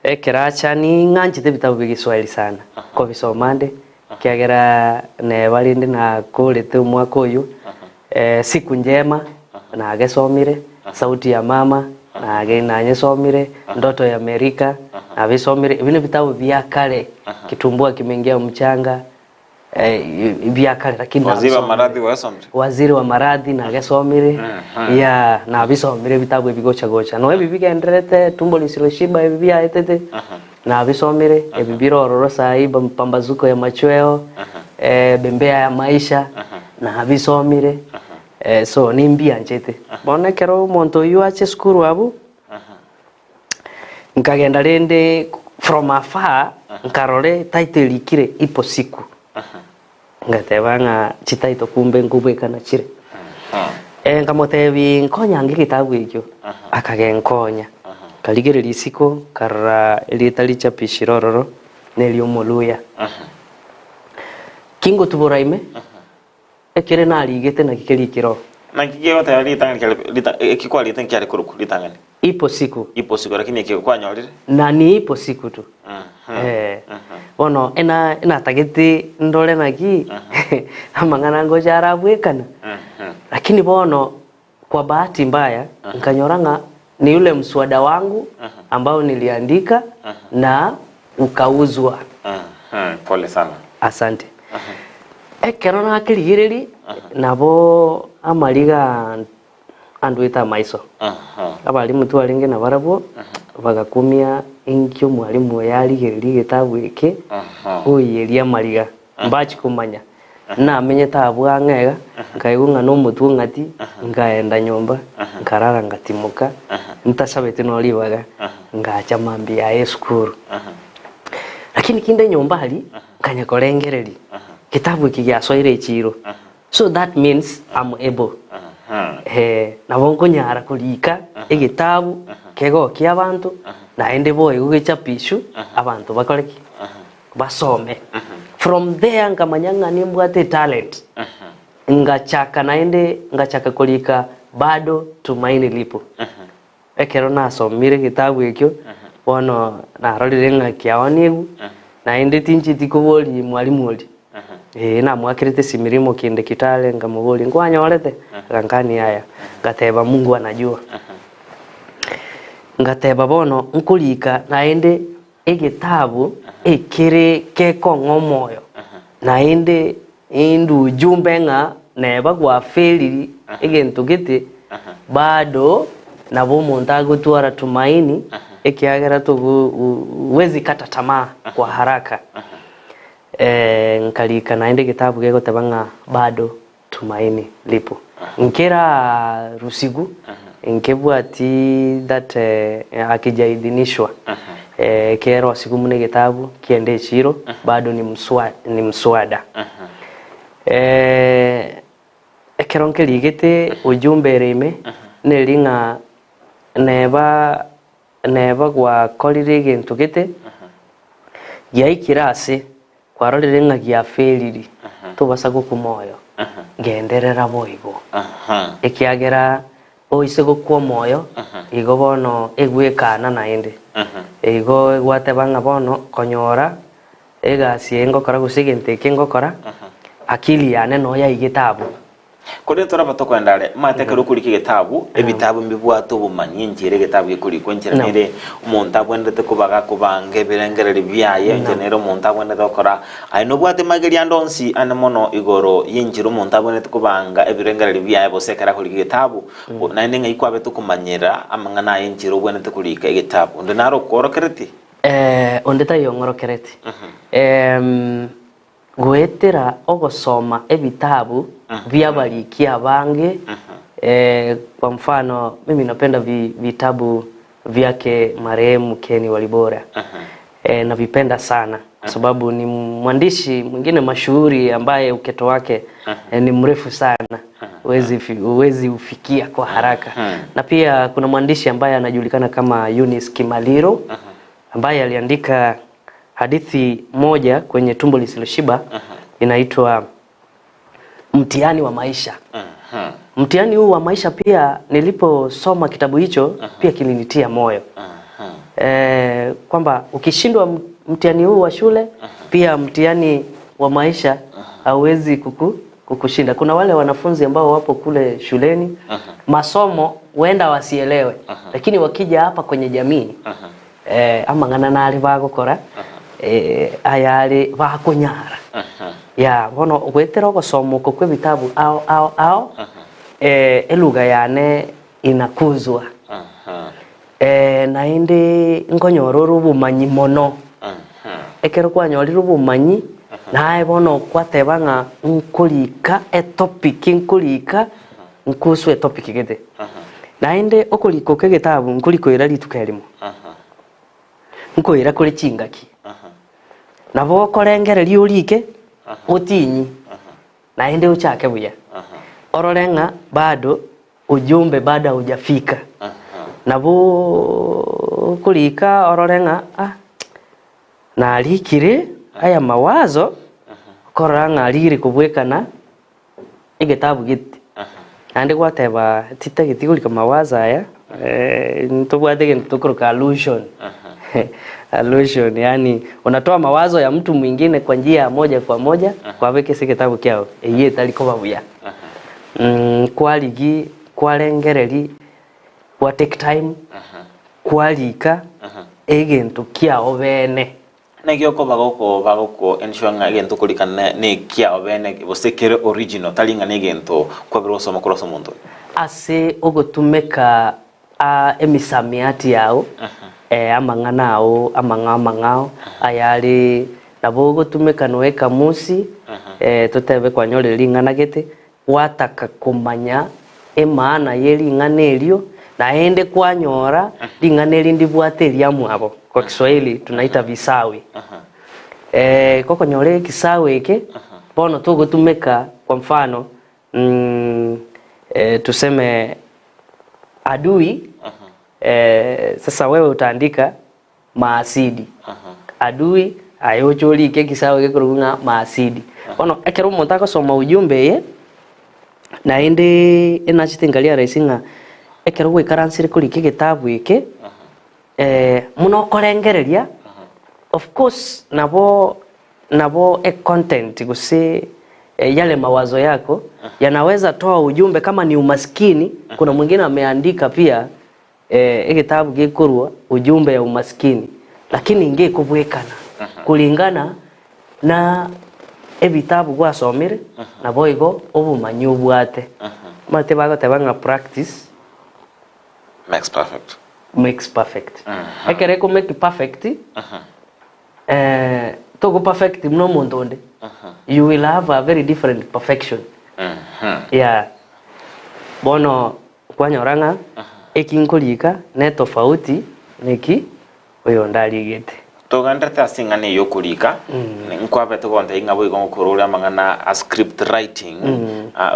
Speaker 3: ekero acha ning'anchete ebitabu bia Egeswahili sana, nkobisoma nde, ekiagera neba rende nakorete omwaka oyio, Siku Njema nagesomire, Sauti ya Mama nage nanyesomire, Ndoto ya Amerika nabisomire, ebi nebitabu bia kare, Kitumbua Kimeingia Mchanga. Bia kare lakini
Speaker 2: Waziri wa
Speaker 3: nabisomire.
Speaker 2: maradhi gwasomire?
Speaker 3: Waziri wa maradhi nagesomire yeah nabisomire ebitabu ebi gocha gocha no ebi bigendererete tumbo lisiloshiba ebi biaetete nabisomire ebi bire ororo sahi pambazuko ya machweo bembea ya maisha nabisomire so nimbianchete. Bono ekero omonto oyio ache esukuru abwo. Nkagenda rende from afar nkarora etitle erikire ipo siku ngateba ng'a chititle kumbe nkobwekana chire. Eh, nkamotebia nkonyange egetabu ekio, akagenkonya. Nkarigereria isiko nkarora erieta richapishire ororo neria Omoluya. Kingotubora ime, Ekere narigete naki keria ekero.
Speaker 2: Naki kegoteba ritang'ani kiare rita eki kwarigete nkiare korokwa ritang'ani?
Speaker 3: Ipo siku.
Speaker 2: Ipo siku lakini eke kwanyorire?
Speaker 3: Na ni ipo siku tu. Eh. Bono ena enatagete ndore naki amang'ana ngocha arabwekana. Lakini bono kwa bahati mbaya nkanyora ng'a ni yule mswada wangu ambao niliandika na ukauzwa.
Speaker 2: Pole sana.
Speaker 3: Asante. Ekero nakerigereria nabo amariga andwete amaiso. Abalimu twarenge nabarabwo bagakumia inki omwalimu oyo arigereria egetabu eke oiyeria amariga mbachi komanya. Namenyete abwo ang'e iga nkaigwa ng'a nomotwe ong'ati nkaenda nyomba nkarara ngatimoka ntasabeti no ribaga ngacha mambia yaye esukuru. Lakini kinde nyomba aria Nkanya korengereria, Getabu eke giasoire echiiro, so that means I'm able. Eh, nabo nkonyara korika egetabu kegokia abanto, naende boigo gechapiswe, abanto bakore ki? Basome. From there nkamanya ng'a nimbwate etalent. Ngachaka naende ngachaka korika bado tumaini lipo. Ekero nasomire egetabu ekio, bono narorire ng'a kiaonigwe, naende tincheti koboria mwalimu oria. Ee, namoakerete esimirimo kende kitare, nkamoboria, nkwanyorete? Agankania yaya. Ngateba Mungu anajua. Ngateba bono nkorika naende egetabu ekere gekong'a omoyo, naende inde ujumbe ng'a neba gwafailiri egento gete, bado nabo omonto agotwara tumaini ekiagera togo huwezi kata tamaa kwa haraka. Nkarika naende egetabu gegoteba ng'a bado Tumaini lipo. Nkera rusigu nkebwati that akijaidhinishwa ekero osigu buna egetabu kiende echiro bado ni mswa ni mswada. Ekero nkerigete ujumbe ere ime neri ng'a neba. neba gwakorire egento gete, giaikire ase kwarorire ng'a giaferiri, tobasa gokwa moyo, genderera boigo. Ekiagera oise gokwa omoyo, igo bono egwekana naende. Igo egwateba ng'a bono konyora egasi eye ngokora gose egento eke ngokora, akili yane noyo yaigete abwo.
Speaker 2: Korende toraba tokoenda are, omanyete ekero okorika egetabu, ebitabu mbibwate obomanyi enchera egetabu gekorikwa, enchera nere omonto abwenerete koba gakobanga ebirengererio biaye, enchera nere omonto abwenerete gokora. Aye nobwate magerio ande onsi ane mono igoro y'enchera omonto abwenerete kobanga ebirengererio biaye gose ekero akorika egetabu, naende ng'ai kwabete okomanyera amang'ana aye enchera obwenerete korika egetabu. Onde nare okoorokeretie?
Speaker 3: Onde taiyo ong'orokeretie. Goetera ogosoma ebitabu bi'abariki abange, kwa mfano mimi napenda vitabu vyake marehemu Ken Walibora. Navipenda sana kwa sababu ni mwandishi mwingine mashuhuri ambaye uketo wake ni mrefu sana, huwezi ufikia kwa haraka. Na pia kuna mwandishi ambaye anajulikana kama Eunice Kimaliro ambaye aliandika Hadithi moja kwenye Tumbo Lisiloshiba inaitwa Mtihani wa Maisha. Mtihani huu wa maisha pia niliposoma kitabu hicho pia kilinitia moyo. Eh, kwamba ukishindwa mtihani huu wa shule pia mtihani wa maisha hauwezi kuku, kukushinda. Kuna wale wanafunzi ambao wapo kule shuleni masomo huenda wasielewe, lakini wakija hapa kwenye jamii eh, amang'ana nare bagokora eh, ayare bakonyara ya bono goetera ogosoma oko kwa ebitabu ao ao ao eh, eluga yane inakuzwa eh, naende nkonyora ore obomanyi mono ekero kwanyorire obomanyi naye bono kwateba ng'a nkorika etopic nkorika nkuswa etopic gete naende okorika oko egetabu nkorikoira rituko erimo Nkoira kore chingaki. Nabo okorengereria orike, otinyi, naende ochake buya. Orore ng'a bado ujumbe bado haujafika. Nabo okorika orore ng'a ah, narikire aya mawazo, okorora ng'a arire kobwekana egetabu gete. Naende gwateba titageti korika mawazo aya, ntobwate egento tokoroka allusion. Allusion yaani unatoa mawazo ya mtu mwingine kwa njia ya moja kwa moja kwabeka ase egetabu kiao, eyio etari koba buya. Kwarigi kwarengereri gwa take time kwarika egento kiao bene.
Speaker 2: Naki okoba gokoba goko ensure ng'a egento okorika nekiao bene gose kere original tari ng'a negento kwabire gosoma korwa ase omonto onde.
Speaker 3: Ase ogotumeka emisamiati yao, amang'ana ao amang'ao amang'ao ayare nabo ogotumeka noe ekamusi, totebe kwanyorire ring'ana gete, gwataka komanya emaana ye ring'ana erio, naende kwanyora ring'ana eri ndibwate eriamwabo, kwa Kiswahili tunaita visawi. Eh, gokonyora ekisawi eke, bono togotumeka kwa mfano eh, tuseme adui eh, sasa wewe utaandika maasidi. Adui aye oche orike ekisago gekorokwa ng'a maasidi. Bono ekero omonto agosoma ujumbe eye, naende enachete nkaria rahisi ng'a ekero gwaikaransire korika egetabu eke, buna okorengereria, of course nabo nabo econtent gose yale mawazo yako yanaweza toa ujumbe kama ni umaskini, kuna mwingine ameandika pia Egetabu gekorwa ujumbe ya umaskini, lakini ngekobwekana kulingana na ebitabu gwasomire naboigo obomanyi obwate. Omanyete bagoteba ng'a practice
Speaker 2: Makes perfect.
Speaker 3: makes perfect. Ekero eko make perfect, togo perfect buna omonto onde, you will have a very different perfection. Yeah. Bono Kwanyora ng'a eki nkorika netofauti neki oyonde arigete.
Speaker 2: Togenderete ase eng'ana eye y'okorika, nkwabete gontebia ng'a boigo ngokora ore amang'ana a script writing,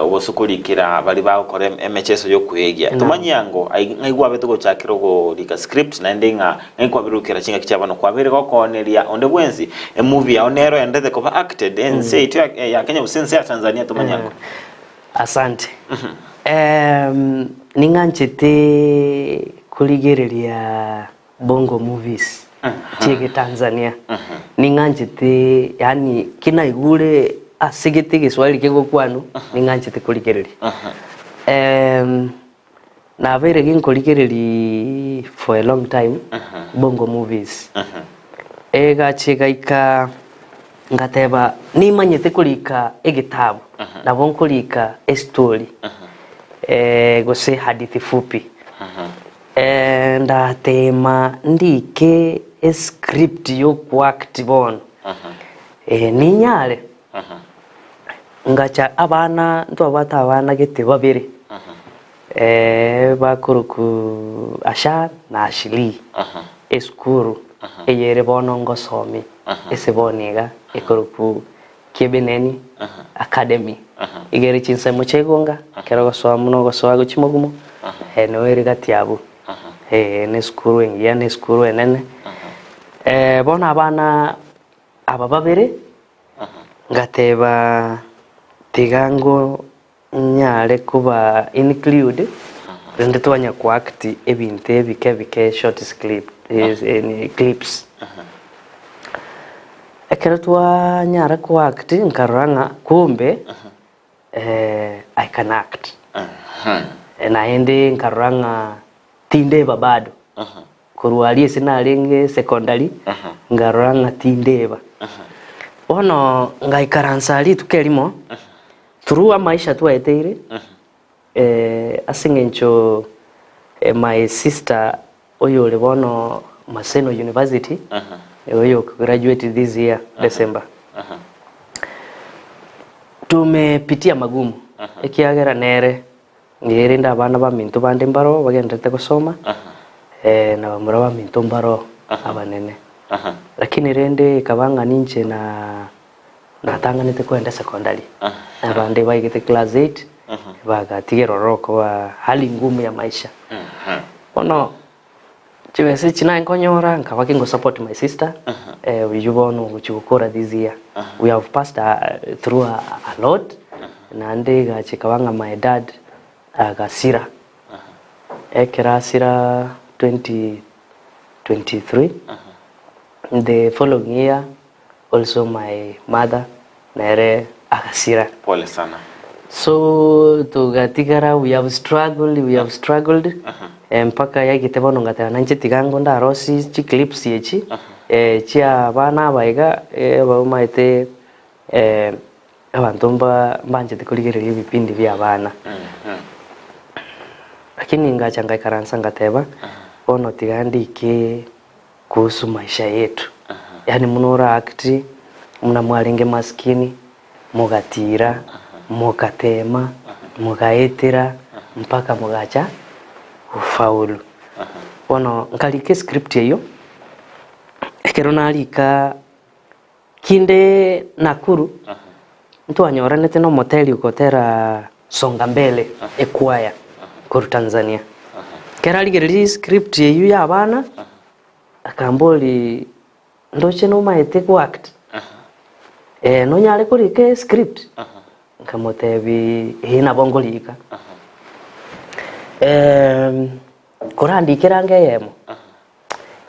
Speaker 2: gose korikera baria bagokora emecheso y'okoegia. Tomanyie ango ai ng'ai kwabete gochakera okorika script naende ng'a ng'ai kwabire gokera chingaki chia bono kwabeire gokooneria onde bwensi emovie yao nero endete koba acted ense yaito ya ya Kenya gose ense ya Tanzania tomanye ango.
Speaker 3: Asante. Ning'anchete korigereria Bongo movies chiege Tanzania ning'anchete yaani ki naigure ase gete egeswahili kegokwanwa ning'anchete korigereria. Nabeire ginkorigereria for a long time bongo movies, egacha egaika ngateba nimanyete korika egetabu nabo nkorika estory gose hadithi fupi. Ndateema ndike escript y'okoact bono, ninyare? Ngacha abana ntwabwate abana gete babere, bakorokwa Asha na Ashley, esukuru eye ere bono ngosomia ase bono iga ekorokwa Kibeneni Academy. Iga ere chinsemo chi'egonga, ekero ogosoa buna ogosoa gochia mogumo, nigo ere gati abwo. Ne esukuru engiya, ne esukuru enene. Bono abana aba babere, ngateba tiga ngo nyare koba include, rende twanya koact ebinto ebike ebike short clip, clips. Ekero twanyara koact nkarora ng'a kumbe I can act. Naende nkarora ng'a tindeba bado. Korwa aria ase narenge secondary nkarora ng'a tindeba. Bono ngaikaransa rituko erimo through amaisha twaeteire ase eng'encho my sister oyore bono Maseno University oyo graduate this year December tumepitia magumu ekiagera nere Erinde abana baminto bande mbaroo bagenderete gosoma, na bamura baminto mbaroo abanene. Lakini rende ekaba ng'a ninche na natang'anete kogenda secondary, na abande baigete class eight, bagatigerwa ororo koba hali ngumu ya maisha. Bono chibesa echi naye nkonyora nkaba ki ngosupport my sister, oyio bono ogochia gokora this year. We have passed through a lot, Naende egacha ekaba ng'a my dad agasira. Ekero asira 2023, the following year also my mother nere agasira.
Speaker 2: Pole sana.
Speaker 3: So togatigara we have struggled, we have struggled mpaka yaigete bono ngateba nainche tiga ngo ndarosie chiclips echi chia abana aba iga abamaete Abanto mbanchete korigereria ebipindi bi'abana. Lakini ngacha ngaikaransa ngateba, bono tiga ndike kuhusu maisha yetu. Yaani buna ora act, buna mwarenge maskini, mogatira, mogatema, mogaetera, mpaka mogacha gofaulu. Bono nkarika escript eyio, ekero narika. Kinde Nakuru ntwanyoranete nomoteri ogotera Songa Mbele ekwaya korwa Tanzania. Ekero arigereria script eyio ya abana akamboria ndoche nomaete goact? Nonyare korika escript? Nkamotebia ee nabo nkorika. Korandikere ange eyemo.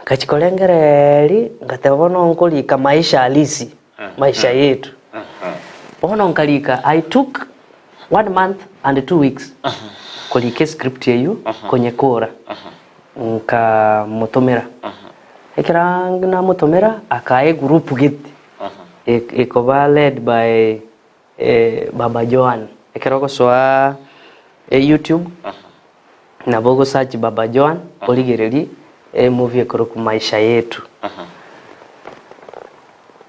Speaker 3: Ngachia korengereria, ngateba bono nkorika maisha halisi, maisha yetu. Bono nkarika, I took one month and 2 weeks korika escript eywo, konyekora, nkamotomera. Ekero namotomera, akaa egroup gete, ekoba led by Baba Joan. Ekero ogosoa YouTube, nabo ogo search Baba Joan origererie emovie ekorokwa Maisha Yetu.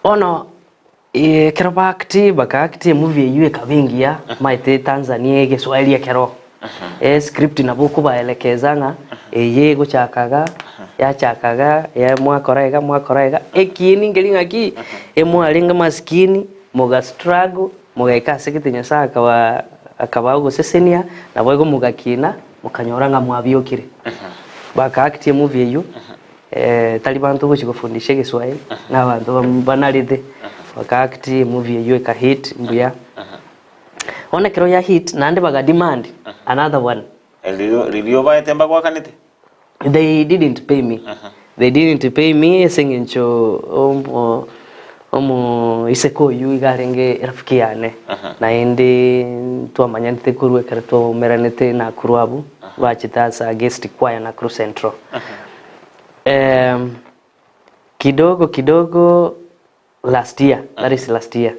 Speaker 3: Bono ekero ba act baka act emovie eywo ekaba engiya, omanyete Tanzania egeswahili ekero, escript nabo okobaelekeza ng'a eye egochaka iga. Yachaka iga, ya mwakora iga mwakora iga, ekiini nkeri ng'aki, emwarenge masikini, moga struggle, mogaika ase gete Nyasaye akaba akabaa ogosesenia, naboigo mogakina, mokanyora ng'a mwabiokire. Baka act emovie eywo, tari banto ogochi gofundisha egeswahili, na abanto banarete, baka act emovie eywo eka hit mbuya. Bono ekero ya hit, naende baga demand another one.
Speaker 2: Riria obaete mbagwakanete?
Speaker 3: They didn't pay me. They didn't pay me ase eng'encho omo omoiseke oyio iga arenge erafiki yane. Naende ntwamanyanete korwa ekero twaumeranete Nakuru abwo, bachete ase a guest choir Nakuru Central. Kidogo kidogo Last year, that is last year,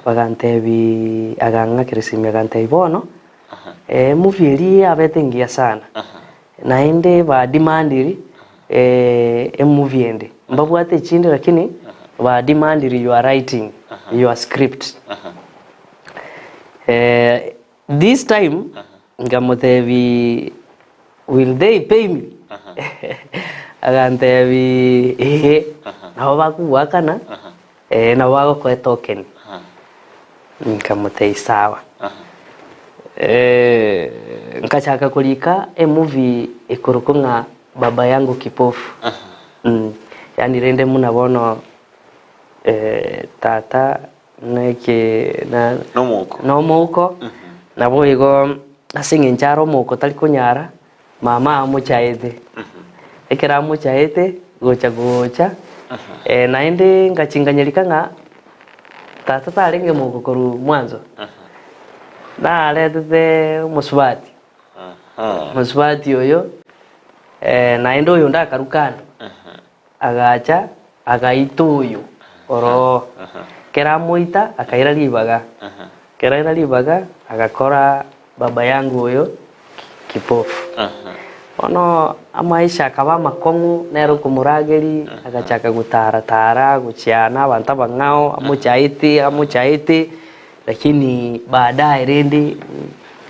Speaker 3: bagantebi agang'akera esimi agantebi bono emovie eria yabete engiya sana, naende ba demandiri emovie ende, mbabwate echinde lakini ba demandiri your writing, your script. This time nkamotebi will they pay me? Agantebi eeh nabo bakogoakana eh nabo bagokoa etoken. Nkamotebi sawa. Nkachaka korika emovie ekorokwa ng'a baba yangu kipofu. Yaani rende buna bono tata Naki na
Speaker 2: Nomouko.
Speaker 3: nomouko, naboigo ase eng'encho are omouko tari konyara, mama amochaete. Ekero amochaete, gocha gocha, naende ngachinganyerika ng'a tata tarenge mouko korwa mwanzo, naretete omosubati, omosubati oyo, naende oyonde akarwa kando. Agacha, agaita oyo oroo. Ekero amoita, akaira ribaga. Ekero aira ribaga, agakora baba yangu oyo kipofu. Bono amaisha akaba amakong'u, nere okomorageria, agachaka gotara-tara, gochia na abanto abang'ao, amochaete, amochaete, lakini baadaye rende,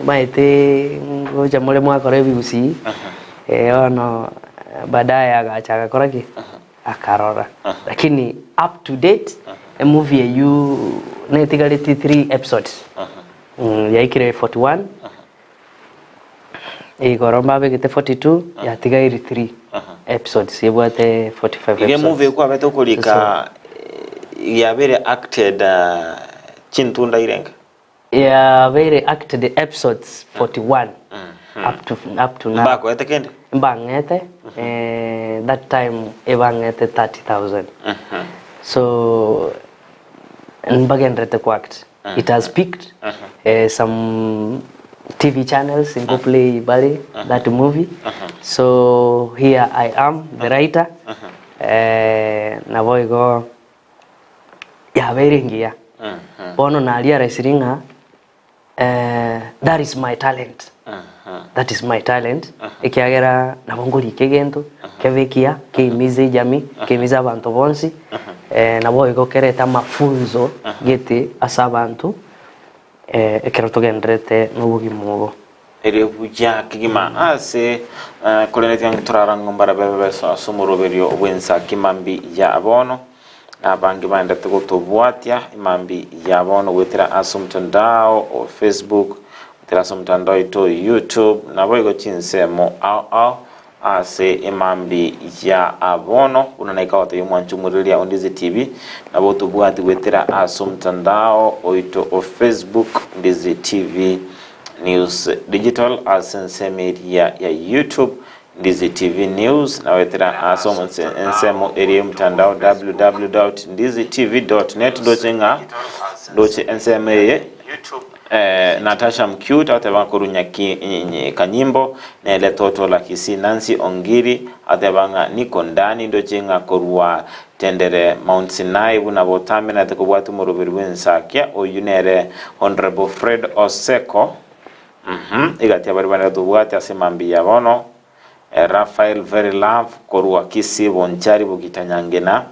Speaker 3: omanyete ngocha more mwakora ebigusii, bono baadaye agacha agakora ki? Akarora. Lakini up to date, emovie eywo netigareti three episodes, yaikire 41, igoro mbabegete 42, yatigaire three episodes, ebwate 45
Speaker 2: Iga
Speaker 3: episodes.
Speaker 2: emovie kwabete okorika yabeire acted chintunda irenge?
Speaker 3: Yabeire acted episodes 41 up to up to now.
Speaker 2: Mbakoete kende?
Speaker 3: Mbang'ete eh, that time ebang'ete 30000 so mbagenderete ku act it has picked eh, some tv channels ingo play bari that movie so here i am the writer eh, naboigo yabeire engiya. Bono na realisiri ng'a that is my talent, that is my talent ekiagera nabo nkorika egento kebe ekiya keimize ejamii, keimize abanto bonsi, naboigo kerete amafunzo gete ase abanto ekero togendererete na obogima obo.
Speaker 2: Erio buya kegima ase korende tiga torarang'we mbarabe babe ase omoroberio bw'ensa kimambi ya bono, na abange baendete gotobwatia imambi ya bono goetera ase omotandao o Facebook, goetera ase omotandao oito o YouTube, naboigo chinsemo ao ao ase emambi ya bono, buna naika gotebia omwanchi omorigereria o Ndizi TV, nabo otobwati goetera ase omotandao oito o Facebook Ndizi TV News Digital ase ensemo eria ya YouTube Ndizi TV News na goetera ase ensemo eria y'omotandao www.ndizitv.net ndoche ng'a ndoche ensemo eye Natasha Mcute agoteba ng'a korwa Nyaki Kanyimbo nere Toto la Kisii Nancy Ongiri agoteba ng'a niko ndani ndoche ng'a korwa Tendere Mount Sinai buna botamenete kobwata omoroberi bw'ensakia oyio nere Honourable Fred Oseko uhmm egati abare banere tobwate ase mambia ya bono Raphael Very Love korwa Kisii Bonchari Bogita Nyangena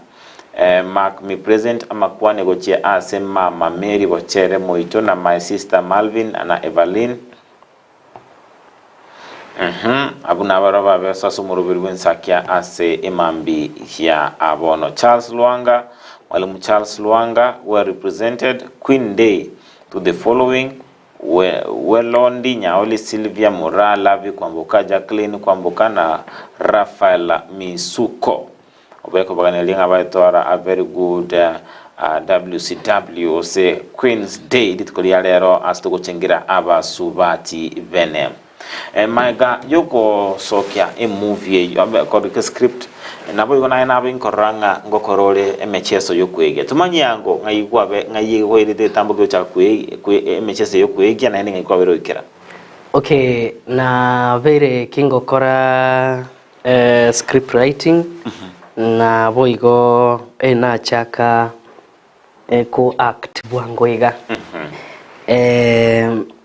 Speaker 2: Mark me present amakwane gochia ase mama Mary Bochere Moito na my sister Malvin na Evaline. Abwo nabaro babesa ase omoroberi bw'ensakia ase emambi ya abono. Charles Lwanga, Mwalimu Charles Lwanga were represented Queen Day to the following, We, Welondi Nyaoli Sylvia Muraa Lavi Kwamboka Jacqueline Kwamboka na Raphael Misuko. Obekobaganiria ng'a baetwara a very good WCW gose Queen's Day rituko ria rero ase togochengera abasubati bene. Magega yogosokia emovie eyio abe korika escript naboigo naye nabe nkorora ng'a ngokora ore emecheso yokweigia. Tomanye ango ng'ai kwabe ng'ai kwairete egetambo giochaka kwe kwe emecheso yokweigia naende ng'ai kwabere goikera.
Speaker 3: Okay, nabeire kingokora Script writing na boigo nachaka ko act bwango iga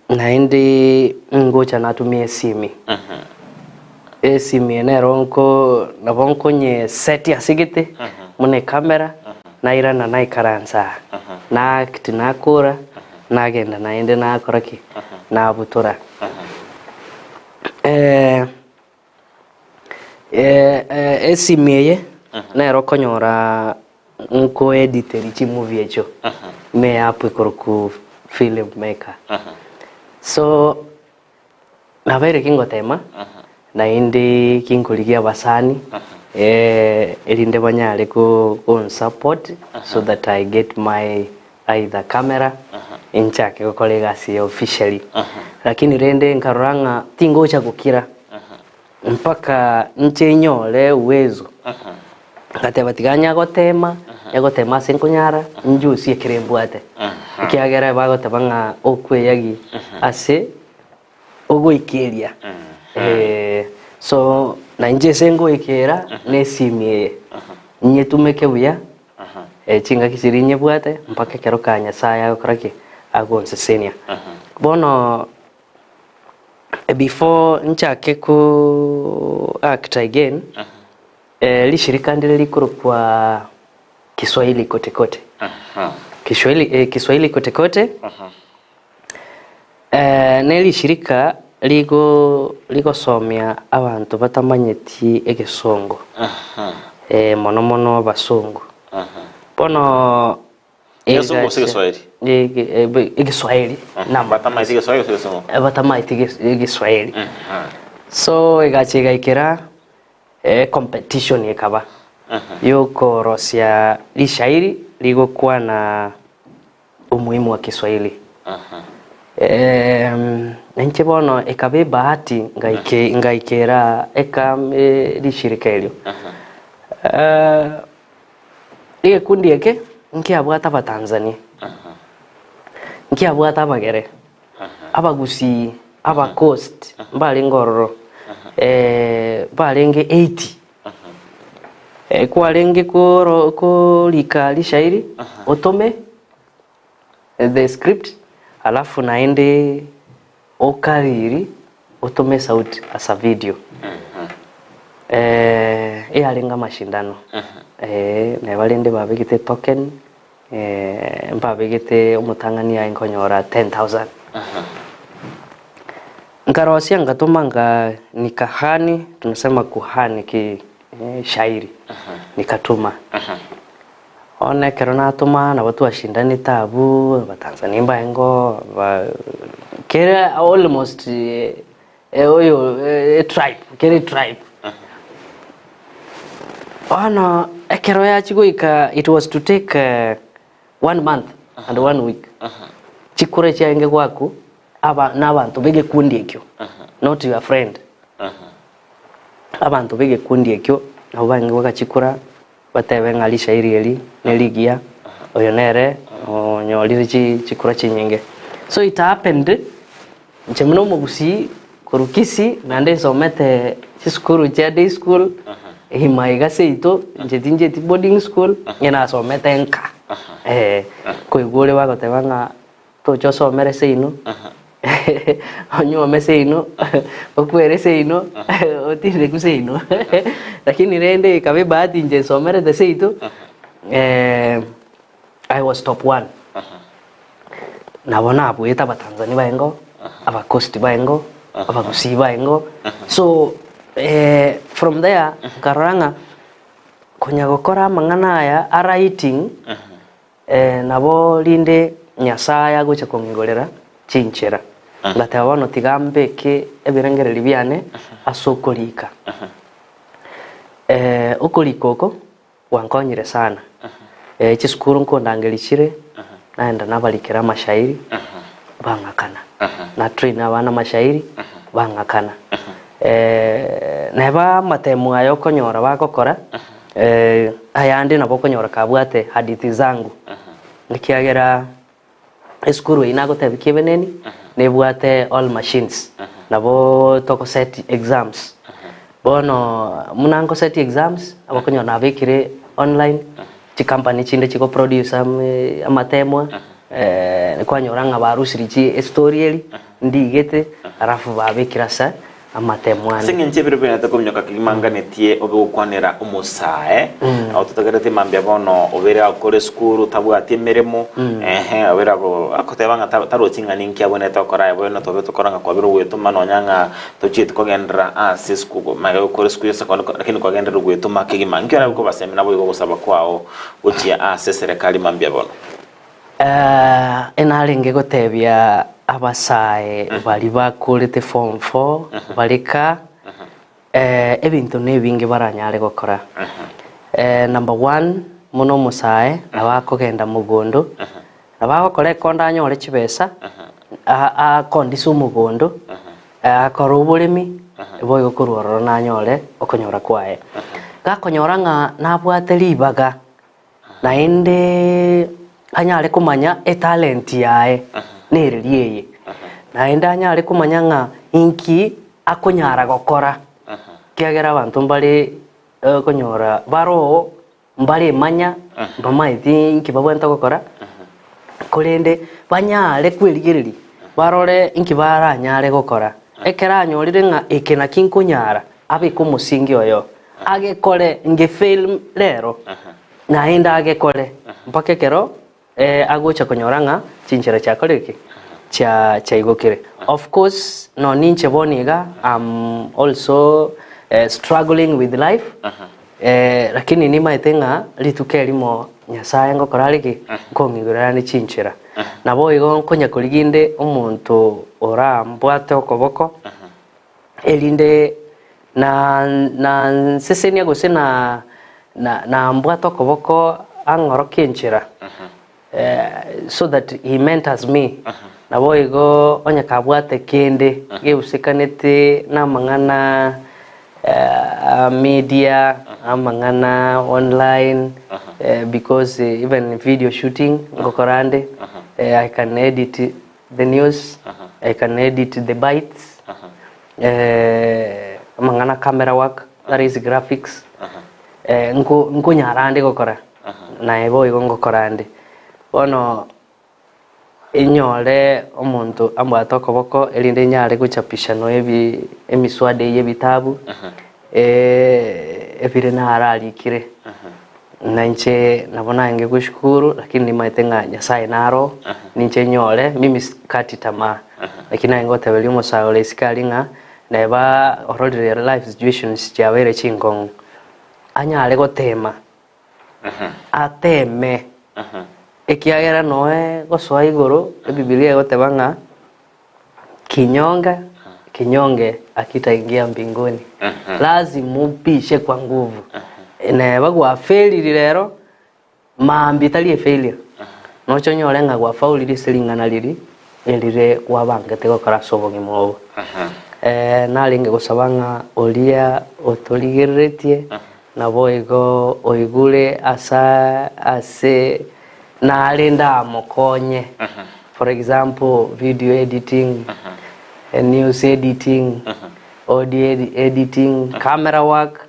Speaker 3: naende ngocha natumia esimi esimi eye nero nko nabo nkonye set ase gete buna ecamera nairana naikaransa aa na act nakora nagenda naende nakora ki nabutora. Esimi eye nero okonyora nkoediteri chimovie echio ime ya app ekorokwa film maker. So nabeire kingotema naende kinkorigia abasani erinde banyare gonsupport so that I get my either camera inchake gokora egasi eye officially. Lakini rende nkarora ng'a tingocha gokira mpaka inche nyore uwezo. Ngateba tiga nyagotema, nyagotema ase nkonyara njusie ekere mbwate. Ekiagera bagoteba ng'a okweyagi ase ogoikeria. So na inche ase ngoikera na esimi eye, nyetumeke buya. Chingaki chiria nyebwate mpaka ekero ka Nyasae agokora ki? Agonsesenia. Bono before nchake ko act again, rishirika ndire rikorokwa Kiswahili kote kote. Kiswahili, Kiswahili kote kote ne rishirika rigo rigosomia abanto batamanyeti egesongo, mono mono abasongo. Bono
Speaker 2: Egesongo gose
Speaker 3: egacha
Speaker 2: Egeswahili?
Speaker 3: Egeswahili naam.
Speaker 2: Batamaeti Egeswahili gose Egesongo?
Speaker 3: Batamaeti Egeswahili. So egacha egaikera ecompetition ekaba yokorosia rishairi rigokwana Umuhimu wa Kiswahili. Inche bono ekaba ebahati ngaike ngaikera eka rishirika erio. Egekundi eke nkiabwate Abatanzania, nkiabwate Abagere, Abagusii, Abacoast mbarenge ororo, barenge 80. Kwarenge korika rishairi otome the script alafu naende okariri otome sauti as a video. Eyarenge amashindano neba rende babegete token mbabegete omotang'ani aye nkonyora 10,000. Nkarosia ngatoma nga nikahani tunasema kuhani ki shairi nikatuma. Bono ekero natoma nabo twashindanete abwo abatanzania mbaengo ba kera almost oyo etribe kera etribe. Bono ekero yachia goika it was to take one month and one week chikura chiarenge goakwa aba nabanto b'egekundi ekio not your friend. Abanto b'egekundi ekio nabo barenge goaka chikura batebe ng'a rishairi eri nerigiya oyo nere onyorire chikura chinyinge. So it happened inche buna omogusii korwa Kisii naende nsomete chisukuru chia day school ime iga seito inche tinchieti boarding school onye nasomete nka koigwa ore bagoteba ng'a Toche osomere seino, onyuome seino, okwere seino, otindekwe seino. Lakini rende ekaba ebahati inche nsomerete seito, I was top one. Nabo nabuete abatanzania baengo, abacoast baengo. Abagusii baengo. So from there nkarora ng'a konya gokora amang'ana aya a writing nabo rinde Nyasaye agocha kong'igorera chinchera. Ngateba bono tiga mbeke ebirengererio biane ase okorika. Okorika oko Gwankonyire sana. Eh, chisukuru nkondangeria chire, naenda nabarikera amashairi, bang'akana. Na train abana amashairi, bang'akana. Eh, neba amatemo aya okonyora bagokora, eh, ayande nabo okonyora kabwate hadithi zangu. Ekiagera Esukuru eyio nagotebia Kiebeneni nebwate all machines nabo toko set exams. Bono buna nko set exams abakonyora nabekire online chicompany chinde chigo produce amatemwa kwanyora ng'a barusiri chi estory eri ndigete alafu babekire ase amatemwa
Speaker 2: Ase
Speaker 3: ane.
Speaker 2: engencho ebiro biaete kominyoka kegima nganetie obe gokwanera omosae, ototegereti mambia bono obeire agokora esukuru tabwati emeremo, ehe obeire ago agoteba ng'a ta tarochi ng'a ninki abwenerete gokora aye bono tobe tokora ng'a kwabire ogwetoma nonya ng'a tochieti kogenderera ase esukuru magega gokora esukuru ya secondary lakini kwagenderera ogwetoma kegima. Nki orabe kobasemia naboigo ogosaba kwao gochia ase eserekari mambia bono?
Speaker 3: Enarenge gotebia abasae baria bakorete form four bare ka, ebinto nebinge baranyare gokora. Number one, buna omosae nabo akogenda mogondo, nabo agokora ekonda anyore chibesa, akondise omogondo, akore oboremi, boigo korwa ororo nanyore okonyora kwaye. Gakonyora ng'a nabwate ribaga. Naende anyare komanya etalenti yaye nereri eye, naende anyare komanya ng'a inki akonyara gokora, ekiagera abanto mbare okonyora bare oo mbaremanya mbamaeti inki babwenerete gokora, korende banyare kwerigereria barore inki baranyare gokora. Ekero anyorire ng'a eke naki nkonyara, abeke omosingi oyo. Agekore ngefail rero, naende agekore mpaka ekero agocha konyora ng'a chinchera chiakorire ki? Chia chiaigokire. Of course nonye inche bono iga am also struggling with life, lakini nimaete ng'a rituko erimo Nyasaye ngokora are ki? Nkong'igorera ande chinchera. Naboigo nkonya korigia inde omonto orambwate okoboko, erinde na nansesenia gose na na nambwate okoboko ang'orokie enchera, so that he mentors me. Naboigo onye kabwate kende geusekanete namang'ana a media, amang'ana online, because even video shooting ngokora ande, I can edit the news, I can edit the bites, amang'ana camera work, that is graphics, nko nkonyara ande gokora, naye boigo ngokora ande. Bono inyore omonto ambwate okoboko erinde nyare gochapisha noe ebi emiswada eye ebitabu, ebire nararikire. Na inche nabo narenge goshukuru lakini nimaete ng'a Nyasaye naro, ninche nyore, mimi sikati tamaa. Lakini narenge goteberia omosae ore isiko aria ng'a neba ororire life situations chiabeire chinkong'u, anyare gotema, ateme, ekiagera noe gosoa igoro, ebibilia egoteba ng'a Kinyonge, kinyonge akitaingia mbinguni. Lazima upishe kwa nguvu. Neba gwafailiri rero, maambia tari efailure. Noche onyore ng'a gwafaulire ase ring'ana riri erire kwabangete gokora ase obogima obo. Narenge gosaba ng'a oria otorigereretie naboigo oigure asa ase nare ndamokonye. For example, video editing, news editing, audio editing, camera work,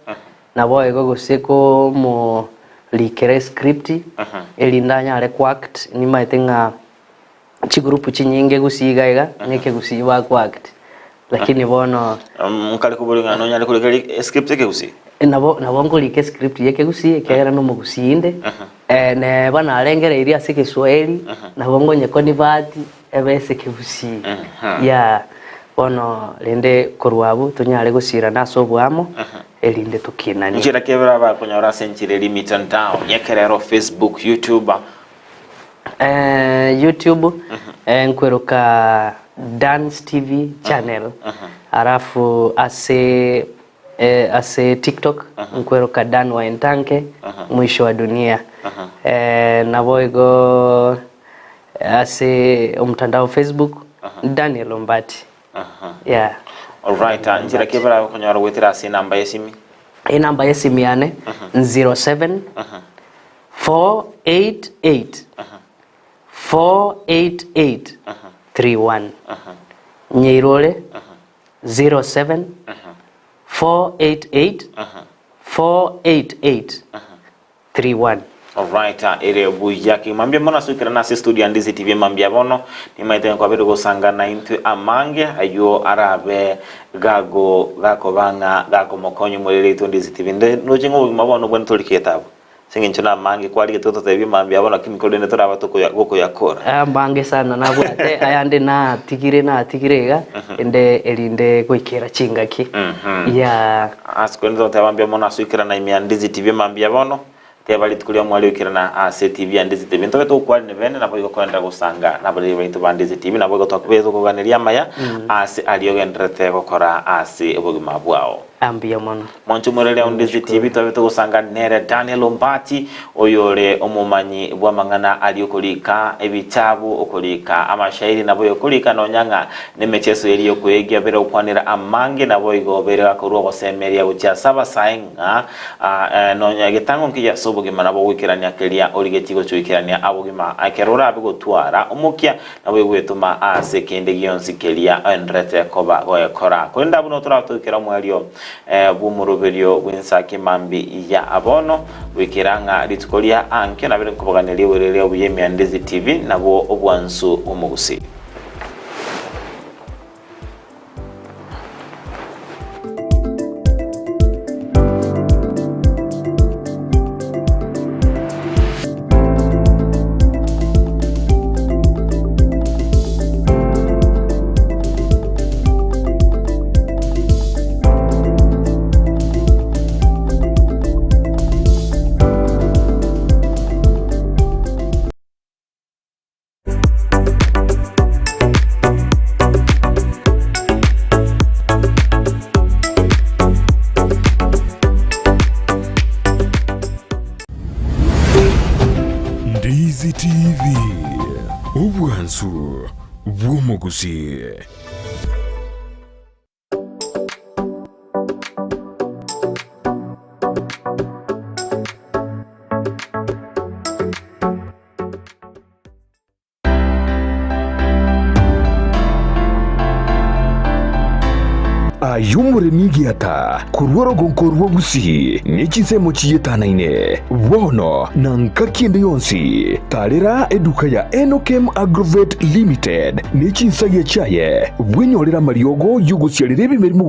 Speaker 3: naboigo gose komorikera escript erinde anyare koact, nimaete ng'a chigroup chinyinge gusii iga iga, nekegusii bakoact. Lakini bono.
Speaker 2: Nkare koboria ng'a nonyare korika escript ekegusii?
Speaker 3: Nabo nabo nkorika escript y'ekegusii ekiagera nomogusii inde, neba narengereirie ase egeswahili, nabo ngonye convert ebe ase ekegusii, yeah. Bono rende korwa abwo tonyare gosirana ase oboamo, erinde tokinanie.
Speaker 2: Nchera ki ebere abakonyora ase enchera eria emitandao y'ekerero, Facebook, YouTube?
Speaker 3: YouTube nkweroka Dance TV channel, alafu ase ase TikTok nkweroka Dan Waentanke mwisho wa dunia. Naboigo ase omotandao Facebook Daniel Ombati. Yeah.
Speaker 2: Alright, nchera ki ebere abakonyora goetera ase enamba y'esimi?
Speaker 3: Enamba y'esimi yane 07 488 488 31 Nyeirore 07 488 488 31.
Speaker 2: Alright, ere buya kegima mbuya mono ase goikerana ase estudio ya Ndizi TV mambia bono nimaete ng'a kwabere gosanga naintwe amange ayio arabe gago gakoba ng'a gakomokonya omoreri oito Ndizi TV. Nde noche ng'a obogima bono bwane tori getabu. Ase eng'encho namange kwarigete gototebia mambia bono lakini korende toraba tokoya gokoyakora.
Speaker 3: Amange sana nabwate ayande natigire natigire iga ende erinde goikera chingaki yeah.
Speaker 2: Ase korende togoteba mbuya mono ase goikerana ime ya Ndizi TV mambia bono, teba rituko ria mwaria goikerana ase TV ya Ndizi TV. Ntobe togokwanera bene naboigo koenderera gosanga nabareri baito ba Ndizi TV naboigo twakobete tokoganeria amaya ase aria ogendererete gokora ase obogima bwao.
Speaker 3: Mbuya mono.
Speaker 2: Mwanche omoreri ao Ndizi TV twabe togosanga nere Daniel Ombati oyore omomanyi bw'amang'ana aria okorika ebitabu, okorika amashairi naboigo okorika nonya ng'a nemecheso eria yokoegia bere gokwanera amange naboigo bere gakorwa ogosemeria gochia ase abasae ng'a nonya egetango nkeya ase obogima nabo ogoikerania keria origetie gochia goikerania abogima ekero orabe gotwara omokia Naboigo gwetoma ase kende gionsi keria oenderete koba goekora. Korende abwo notoratoikera omoerio bw'omoroberio bw'ensaki mambia ya bono, goikera ng'a rituko ria ankio nabere nkobaganeria oboreria obuya ime ya Ndizi TV, nabwo obwansu bw'omogusii.
Speaker 1: Ndizi TV, obwansu bw'omogusii. Aye omoremi egiata korwa orogonko rwa Gusii ne chinsemo chietanaine, bono na ngaki ende yonsi, tarera eduka ya Enokem Agrovet Limited ne chinsagia chiaye, bwenyorere amariogo y'ogosiarera ebimeri mogondo.